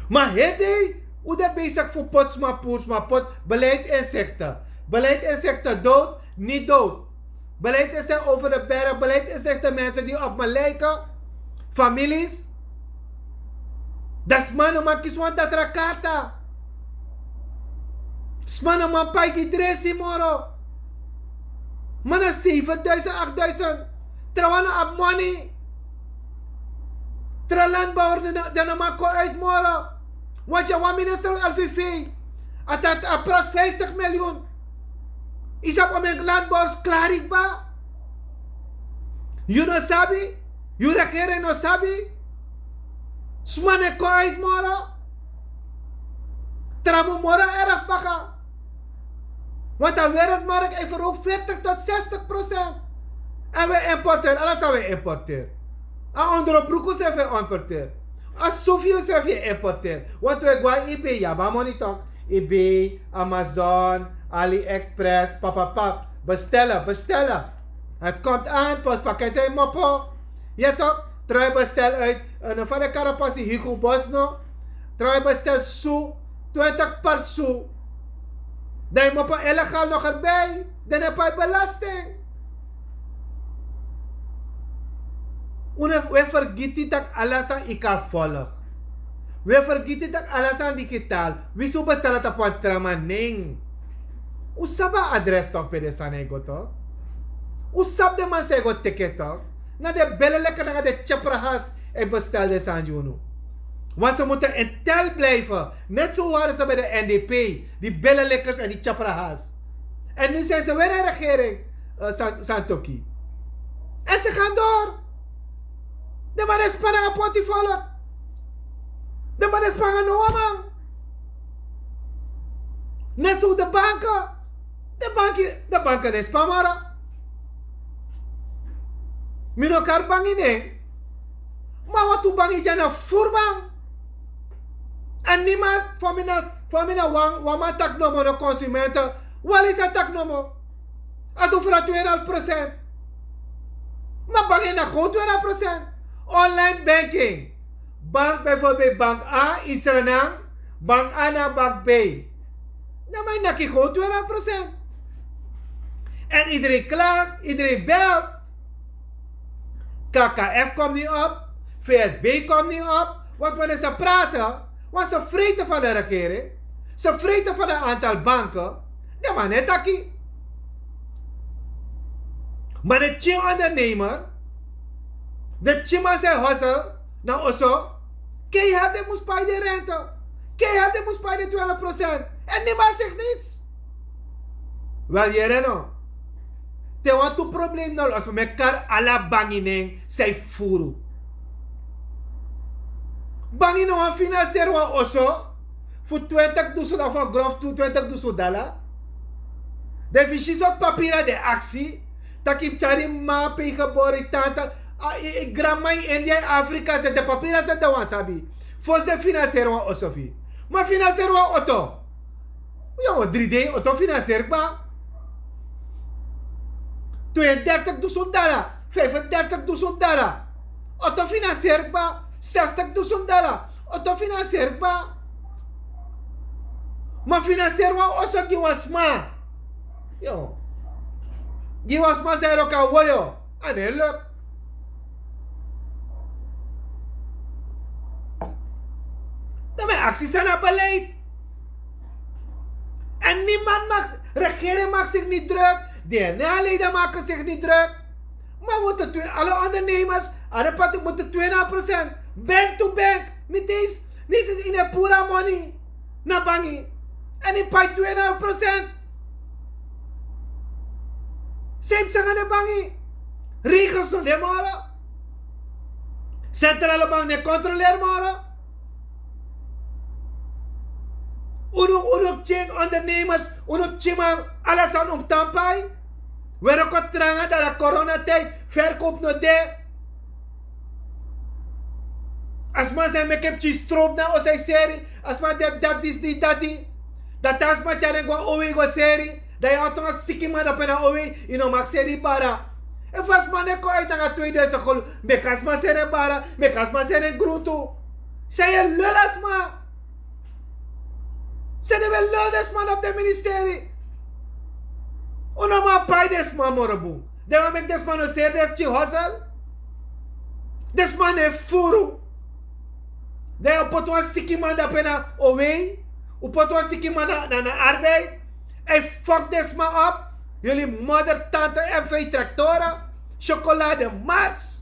Maar heri dei un de bezig fu poti sma, puru sma, poti beleidsinzichten. Beleidsinzichten dood, niet dood. Beleidsinzichten over de berg, beleidsinzichten mensen die op me lijken. Families. Dan sma no man kisi wan datra karta. Sma no man pai gi dresi moro. Ma na zevenduizend, achtduizend. Trawan no abi money. Tra landbouwer, den no, den no man kon uit moro. Want yu na wan minister L V V. A taki a prati vijftig miljoen. Yu sabi omeni landbouwers klari kba? Yu no sabi? Yu regering no sabi? Sma no e kon uit moro. Tra mus moro erg baka. Want a wereldmarkt e verhoog veertig tot zestig procent. En wi e importeer, ala san wi e importeer. A ondro bruku srefi e importeer. A sufio srefi e importeer. Want wi e go na eBay, yu abi a moni toch. eBay, Amazon, AliExpress, papapap. Bestellen, bestellen. Het komt aan, postpakket e mopo. Ya toch, tra yu bestel uit, eh, no, fa den kari a pasi, Hugo Boss no. Tra yu bestel su, twintig per su. Dan yu mopo illegaal nog erbij. Den no e pai belasting. Un e fergiti tak' ala san yu kan folg. Un e fergiti tak' ala san digital. Winsi un bestel na tapu wan tra man nen. Un sabi a adres tok pe den sani e go tok. Un sabi den man san e go teki en tok. Na den bele lekker nanga den tyapra has e bestel den sani gi unu. Want ze moeten in tel blijven. Net zo waren ze bij de N D P. Die billenlikkers en die tjaprahas. En nu zijn ze weer een regering, eh, San- Santoki. En ze gaan door. De man is spanning op die volk. De man is spanning no man. Net zo de banken. De banki de banki ne span moro. Mi no kari bangi nen. Ma watu bangi dya na furu bangi. Èn niman fa mi na fa mi na wan wan man taki nomo na konsumente. Wali sa taki nomo. A tu fran tu en al prosent. Ma bangi na kon tu en al prosent. Online banking. Bank bijvoorbeeld bank a isranan. Bank a na bank b. Na man naki kon tu en al prosent. En iedereen klaagt, iedereen belt. K K F komt niet op, V S B komt niet op. Want wanneer ze praten, want ze vreten van de regering, ze vreten van een aantal banken. De man net taki. Maar de tien ondernemer, de tien man zijn hustle, na oso, keihard de mus pai de rente. Keihard de mus pai de twaalf procent. En niemand zegt niets. Wel, yere no. Te wan tu problem no los, mekar ala bangi nen sai furu. Bangi no wan financier wan oso fu twentig dusun of wan grof tu twentig dusun dala. De fisi so papira de aksi taki tyari ma pe gebore tanta. Grandma in India in Afrika se de papira se de wan sabi. Fosi de financier wan oso fi ma financier wan oto. Yu o dri dei oto financier kba. Twee en dertig dusun dala, vijf en dertig dusun dala. Oto financier kba. Zestig dusun dala. Oto financier kba. Ma financier wan oso gi wan sma. Yu gi wan sma san yu no kan woyo. An e luk. Dan mi aksi san na beleid. En niemand mag, regering mag zich niet druk. D N A-leden maken zich niet druk. Maar moeten twee, alle ondernemers, alle partijen moeten tweeënhalf procent. Bank to bank. Niet eens, niet eens in de pura money. Na bangi. En in pai tweeënhalf procent. Same sanga de bangi. Regels no de moro. Centrale bank ne controleer moro. Unu unu pikin ondernemers, unu pikin man, ala sani un tan pai. Weri kon tranga dan na coronatijd, verkoop no de. A sma san e meki en pikin stroop na oso e seri. A sma de dati disi dati. Dan te a sma tyari en go na owei go seri, dan yu abi tron a sikiman dape na owei. Yu no maki seri yu bara. Efu a sma no e kon uit nanga tweeduisen kolu, meki a sma seri en bara, meki a sma seri en gruntu. San yu e lul a sma? San den ben lul den sma na fu den ministeri? Un no man pai den sma moro bun. Den man meki den sma no seri den pikin hosel. Den sma no e furu. Dan yu o poti wan sikiman dape na owei. Un poti wan sikiman na na arbeid. Èn yu fok den sma op. Yuli moder tante èn fei traktora, syokolade mars.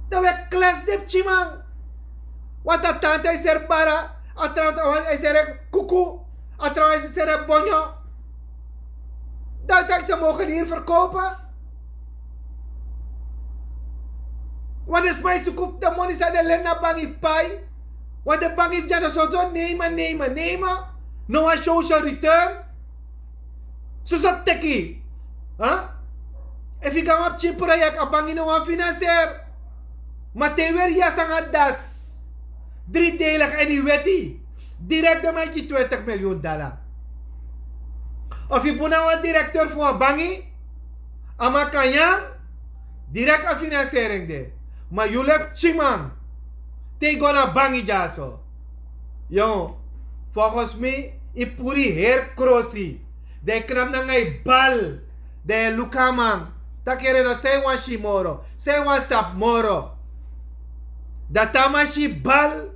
Dan wi e kles den pikinman. Want a tante e seri bara, a tante e seri kuku, a tante e seri bonyo. Dan taki se mogen hier verkopen. Want den sma e suku fu den moni san den leni na bangi fu pai. Want den bangi fu dya na soso neima neima neima. No wan social return. Soso teki. Efu yu go na wan pikin proyek a bangi no wan finansier. Ma te yu weri yasi nanga dasi dri deilig èn yu weti, direkt den man e gi twintig miljoen dala. Efu yu bun na wan direkteur fu wan bangi, a man kan nyan, direkt a finansiering de. Ma yu leki pikinman, te yu go na bangi dyaso. Yu, volgens mi, yu puru yu heri krosi. Dan yu knapu nanga yu bal. Dan yu e luku a man. Takere no sai wan si moro, sai wan sap moro. Dati a man si bal,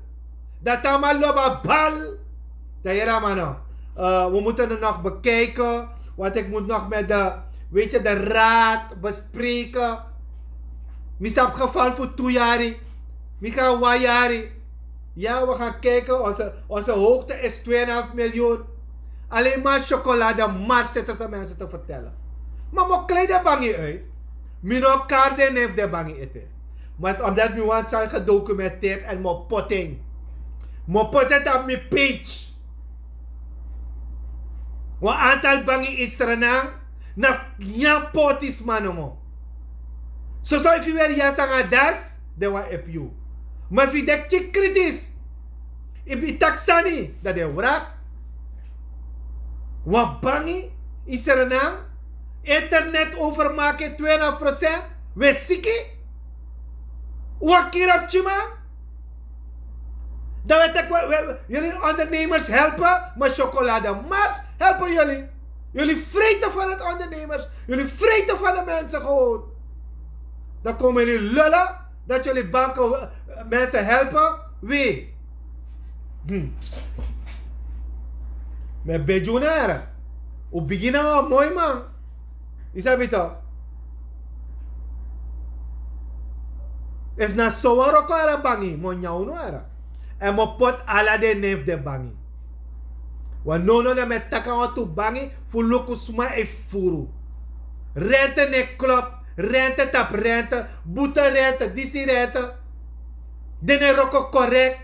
dati a man lobi a bal. Dan yere a man no. We moeten het nog bekijken, want ik moet nog met de, weet je, de raad bespreken. Mi sabi geval fu tu yari, mi kan wan yari. Ya we gaan kijken, onze hoogte is tweeënhalf miljoen. Alleen maar chocolade mars zitten ze mensen te vertellen. Maar mo kleide bangi uit. Mi no karde neef de bangi ete. Maar omdat mi want zijn gedocumenteerd en mo potting, mo potting op mi page. Wan aantal bangi in Sranan na nyan potisma nomo. Soso efu yu weri yasi nanga das, den wan epi yu. Ma efu yu de ktik kritis, efu yu taki sani, dan den wrak. Wan bangi in Sranan, internet overmaken tweeënhalf procent, we siki. Wan kiri op tyiman. Dan we taki we, we, jullie ondernemers helpen, maar chocolade mars helpen jullie. Jullie vreten van het ondernemers. Jullie vreten van de mensen gewoon. Dan komen jullie lullen dat jullie banken, mensen helpen. Wie? Hm. Met bejunere. U begin na wan moi man. Yu sabi to. Efu na so wan wroko ara bangi, mo nyan unu ara. Èn mo poti ala den nen fu den bangi. Wan nownow na mi e taki a wantu bangi fu luku sma e fufuru. Rente no e klop. Rente tapu rente. Bute rente, disi rente. Den no e wroko korek.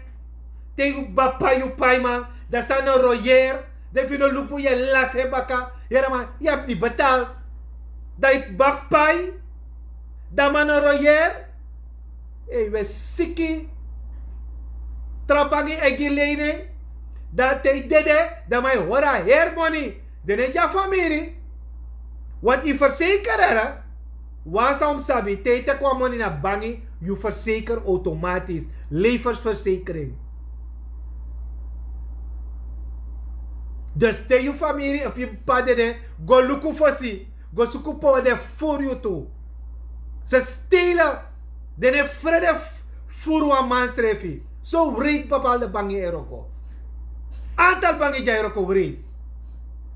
Te yu baka pai yu paiman, dan san no royer. Den fu yu no luku yu e lasi en baka. Yere man, yu abi ni betal. Dan yu baka pai. Dan man no royer. Ei, we siki. Tra bangi e gi leini. Dan te yu dede, dan man e hori a heri moni. Den no e gi a famiri. Want yu verseker yere. Wan san un mus sabi, te yu teki wan moni na bangi, yu verseker automatisch. Levensverzekering. Dus te yu famiri efu yu p'pa dede, go luku fosi. Go suku pe den fufuru yu tu. Se stelen. Den no e frede fufuru wan man srefi. So wreed bepaalde bangi e wroko. Aantal bangi di a e wroko wreed.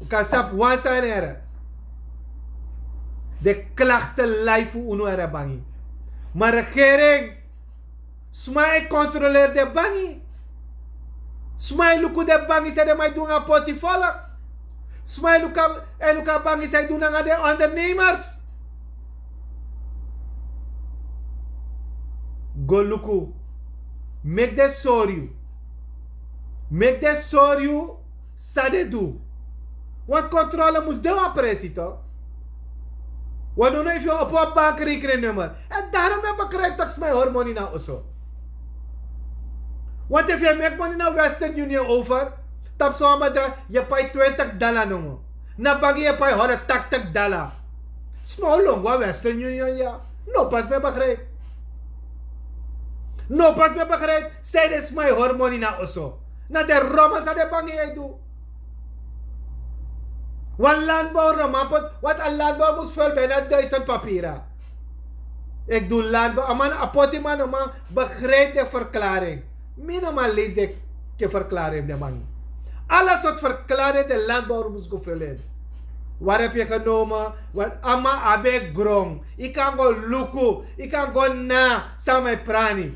Un kan sabi wan sani yere. Den klakte lai fu unu yere bangi. Ma regering, sma e kontroleri den bangi. Sma e luku den bangi san den man e du nanga poti folk. Sma e luku a bangi san e du nanga den ondernemers. Go luku. Meki den sori yu. Meki den sori yu san den du. Want kontrole mus de wan presi to. Want no no efu yu opo wan bankrekening nummer, èn daro mi e begrijpi tak' sma e hori moni na oso. Want efu yu e meki moni na western union over, tapu so wan bedrag yu e pai twintig dala nomo. Na bangi yu e pai honderdtachtig dala. Sma o longu a western union ya. No pasi mi e begrijpi. No pasi mi e begrijpi san ede sma e hori moni na oso. Na den roma san den bangi e du. Wan landbouwer no man poti, want a landbouwer mus ful bijna duizend papira. Eki du landbouwer a man a poti man no man begrijpi de verklaring. Mi no man lesi de ke verklaring de man. Ala sortu verklaring de landbouwer mus go ful in. Wari ebi yu genomen? Want a man abi en gron. Yu kan go luku, yu kan go na san man e prani.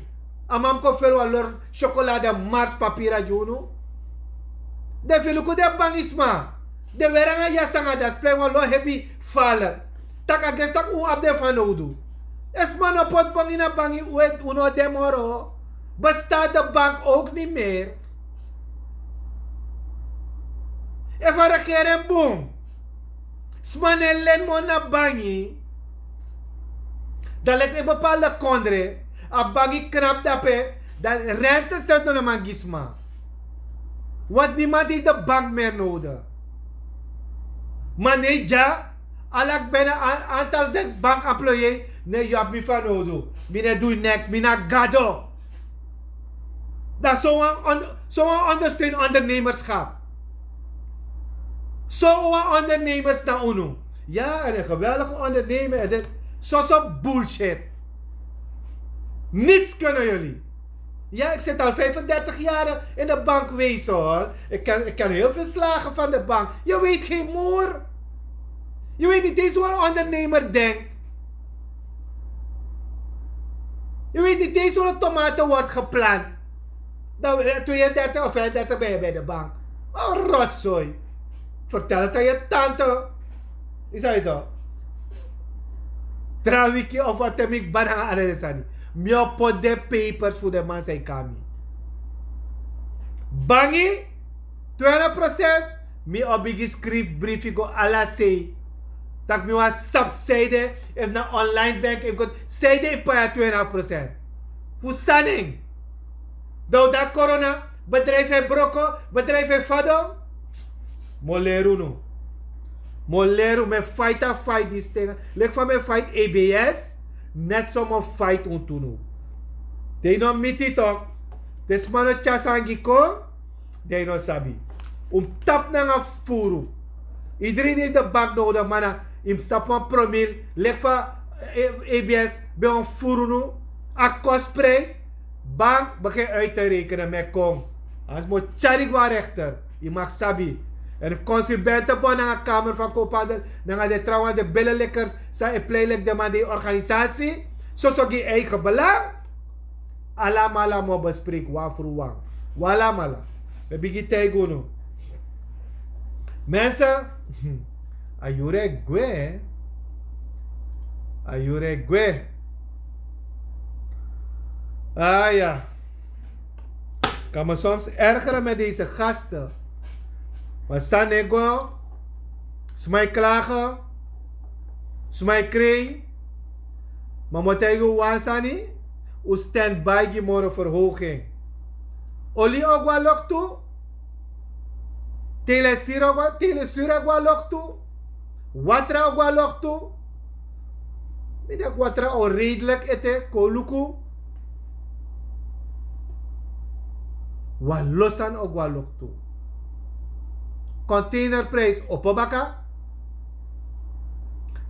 A man mus kon ful wan lori chocolade mars papira gi unu. Den fu yu luku den bangisma, den weri nanga yasi nanga dasi plei wan lo hebi fale. Tak' a gesi tak' un abi den fanowdu. Efu sma no poti bangi na bangi, un no de moro. Bestaat de bank ook ni meer. Efu a regering bun, sma no e leni moni na bangi. Dan leki en bepaalde kondre, a bangi knapu dape, dan rente srefi no na man gi sma. Want niemand heiti de bank meri nowde. Ma nei dya, ala kbena, antal den bank employei, nei yu abi mi fanowdu. Mi no e du yu neks, mi na gado. Dan so wan ondersteun ondernemerskap. So wan ondernemers na unu. Ya, en en geweldige ondernemer en dit. Soso bullshit. Niets kunnen jullie. Ja, ik zit al vijfendertig jaren in de bankwezen, hoor. Ik ken, ik ken heel veel slagen van de bank. Je weet geen moer. Je weet niet eens hoe een ondernemer denkt. Je weet niet eens hoe een tomaten wordt geplant. Dan eh, tweeëndertig of vijfendertig ben je bij de bank. Een rotzooi. Vertel het aan je tante. Is dat toch? Tra wiki of wat heb ik banana aan de sani. Mi o poti den papers fu den man san e kon na mi. Bangi, twintig procent. Mi o bigin skrifi brifi go ala sei. Tak' mi wani sabi sanede, efu na online bank efu go, sanede e pai a twintig procent. Fu sani en? Dan un de na corona, bedrijf e broko, bedrijf e fadon. Mi o leri unu. Mi o leri unu, mi e fight a fight disi ten. Leki fa mi e fight A B S, net so mi o fight unu tu. Te yu no miti tok, te sma no tyari sani gi kon, dan yu no sabi. Un mus tapu nanga furu. Iedereen heeft de bank nodig, ma na yu mus tapu wan promil. Leki fa A B S ben wan furu nu. A kostprijs. Bank begin uit te rekenen met kon. Anders mi o tyari yu go na rechter. Yu mag sabi. En efu consumentenbond nanga kamer van koophandel nanga den trawan, den billenlikkers, san e plei leki den man di organisatie, soso gi eigen belang. Alamala mi o bespreki wan fru wan. Wi alamala. Mi e bigin taigi unu. Mensen, a yuru e gwe. A yuru e gwe. Ah ja. Kan me soms ergeren met deze gasten. Want sani e go, sma e klage, sma e krei. Ma mi o taigi un wan sani. Un stand by gi moro verhoging. Oli o go na loktu. Telesiri o go na loktu. Watra o go na loktu. Mi denki watra o redelijk ete. Kon luku. Wan lo sani o go na loktu. Containerprijs opo baka.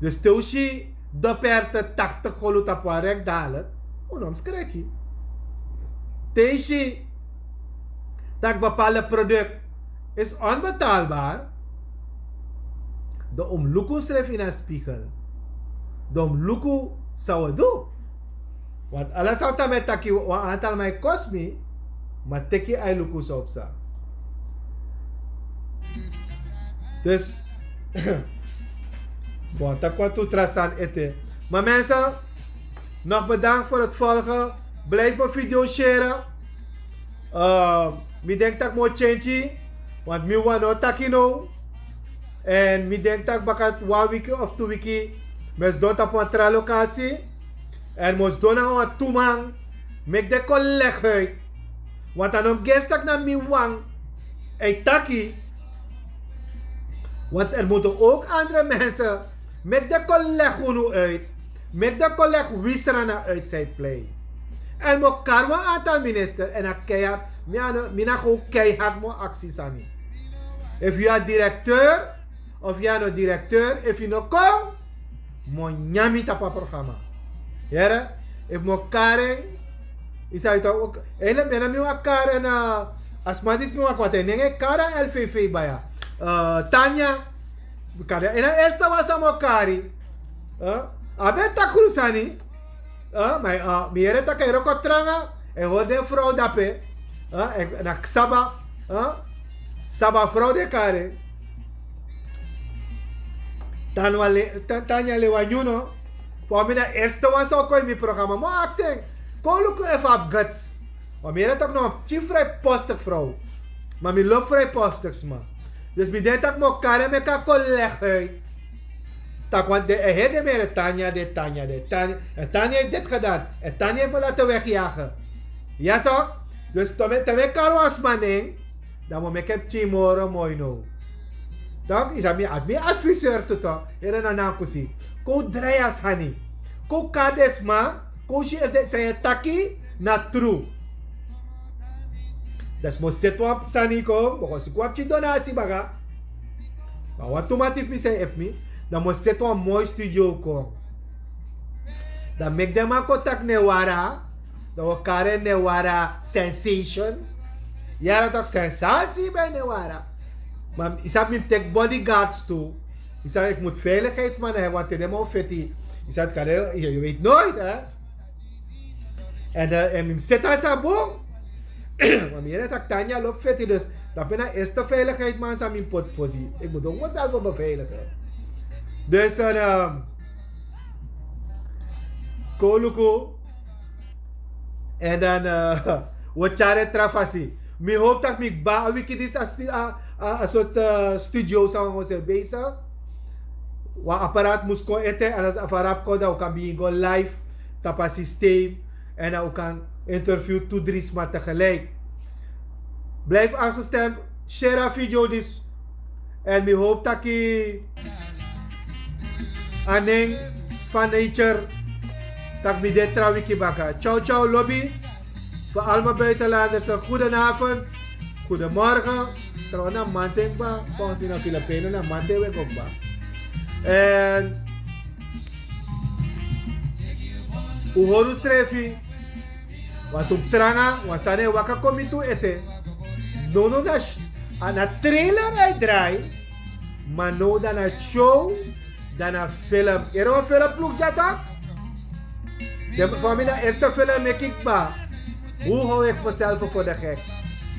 Dus te un si doperte tachtig golu tapu wan rek dalik, un no mus kreki. Te yu si tak' bepaalde product is onbetaalbaar, dan un mus luku unsrefi ini a spiegel. Dan un mus luku san un e du. Want ala sani san mi e taki, wan aantal man e kosi mi. Ma teki yu ai luku san un psa. Dus bon, taki wan tu tra sani ete. Maar mensen, nog bedankt voor het volgen. Blijf mijn video sharen. Eh, mi denki tak' mi o tyentyi, want mi wani no taki now. En mi denki tak' baka wan wiki of tu wiki mi e sidon tapu wan tra lokasi. En mi o sidon nanga wan tu man, meki den kon legi uit. Want a no mus gersi tak' na mi wan e taki. Want er moeten ook andere mensen, meki den kon legi unu uit. Meki den kon legi wi srana uit Zuidplein. En mi o kari wan aantal minister, en a keihard, mi a no, mi na gewoon keihard mi o aksi sani. Efu yu na directeur of yu na no directeur, efu yu no kon, mi o nyan mi tapu a programma. Yere, efu mi o kari en, yu sabi tak' eigenlijk mi na mi wani kari en, eh, a sma disi mi wani kon, want a nen e kari a L V V baya. Eh, Tanya, kari en, na eerste wan san mi o kari. Eh, a ben taki gru sani. Eh, ma, eh, mi yere tak' a e wroko tranga, a e hori den frow dape. Eh, en na Saba, eh, Saba frow den e kari en. Tanya Le-, Ta-, Tanya Lewa Nyuno. Fa mi na eerste wan san o kon ini mi programma, mi o aksi en. Kon luku efu a abi guts. Want mi yere tak' na wan pikin vrijpostig frow. Ma mi lobi vrijpostig sma. Dus mi denki tak' mi o kari en, meki a kon legi uit. Tak' want den e heri den mi yere Tanya, den Tanya, den Tanya. En Tanya heeft dit gedaan. En Tanya heeft me laten wegjagen. Ja toch? Dus te mi, te mi e kari wan sma nen, dan mi o meki en pikin moro moi now. Dan yu sabi mi, a mi adviseur tu toch. Yere, no, na kusi. Kon drai a sani. Kon kari den sma. Kon si efu den san yu e taki na tru. Dan mi o seti wan sani kon, mi o kon suku wan pikin donasi baka. Ma wan tu man, efu mi san e efu mi, dan mi o seti wan moi studio kon. Dan meki den man kon taki newara. Dan wi o kari en newara sensation. Yara taki sensasi ben newara. Ma yu sabi mi mus teki bodyguards tu. Yu sabi eki mus veiligheidsman na hebi wan te den man o feti. Yu sabi kan den yu weti noit hè. En mi mus seti a sabun. Ma mi yere taki tanya lobi feti dus. Dan ben na eerste veiligheidsman san mi mus poti fosi. Eki mus dongo sal fu beveilige. Dus en koluku. En dan wi o tyari en tra fasi. Mi hopi tak' mi kba a wiki disi a sti a a sort studio san wi mus e besigi. Wan apparaat mus kon ete en als apparaat kon dan wi kan bigin go live tapu a systeem. En dan wi kan interview tu dri sma tegelijk. Blijf aangestemd. Share a video disi. En mi hopi taki a nen van nature tak' mi de tra wiki baka. Ciao ciao lobby. Voor allemaal buitenlanders een goedenavond. Goedemorgen. Trouwens na manten kba. Volgens mi na Filipijnen na manten we go kba. En un hori un srefi. Want un tranga wan sani e waka kon mi tu ete. Nono na trailer a e drai. Ma now dan na show. Dan na film. Ere wan film pluk dya tak'. Den famili na eerste film meki kba. Hoe hou ik mezelf voor de gek?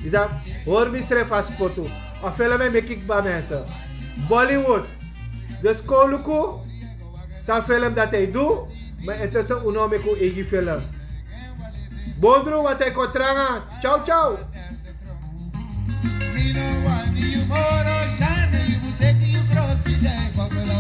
Yu sabi hori mi srefi a spotu. A film e meki kba mensen. Bollywood. Dus kon luku san film dati a e du. Ma intussen un no o meki un eigi film. Bondru want a e kon tranga. Ciao ciao. Mi no wani yu moro shine yu mus teki yu krosi dai babalo.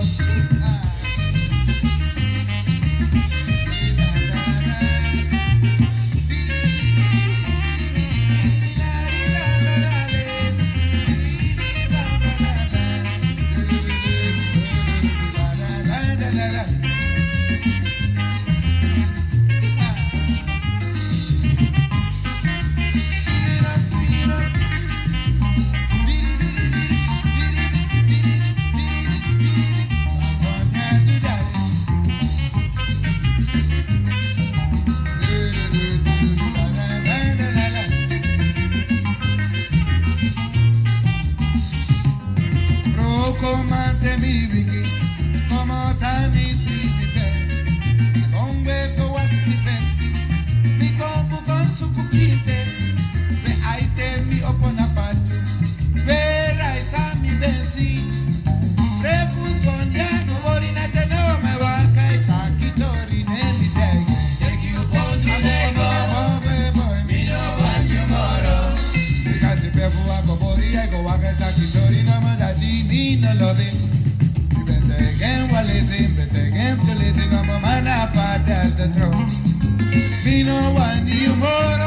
Roko mante mi wiki, komo ta mi swipi pe. Kon we go wasi mi fesi, mi kon fu kon suku kite. We aite mi opo na patu, we raisa mi besi. Refu son ya go bori na te no me waka e taki tori ne mi tege. Seki u pon du de go. Boy, boy, mi no want you moro. Because if ever I go bori, I go waka e taki tori na man dati mi no love it. Mi ben tegen wan lesi, mi ben tegen tu lesi, na mama na father the throne. Mi no want you moro.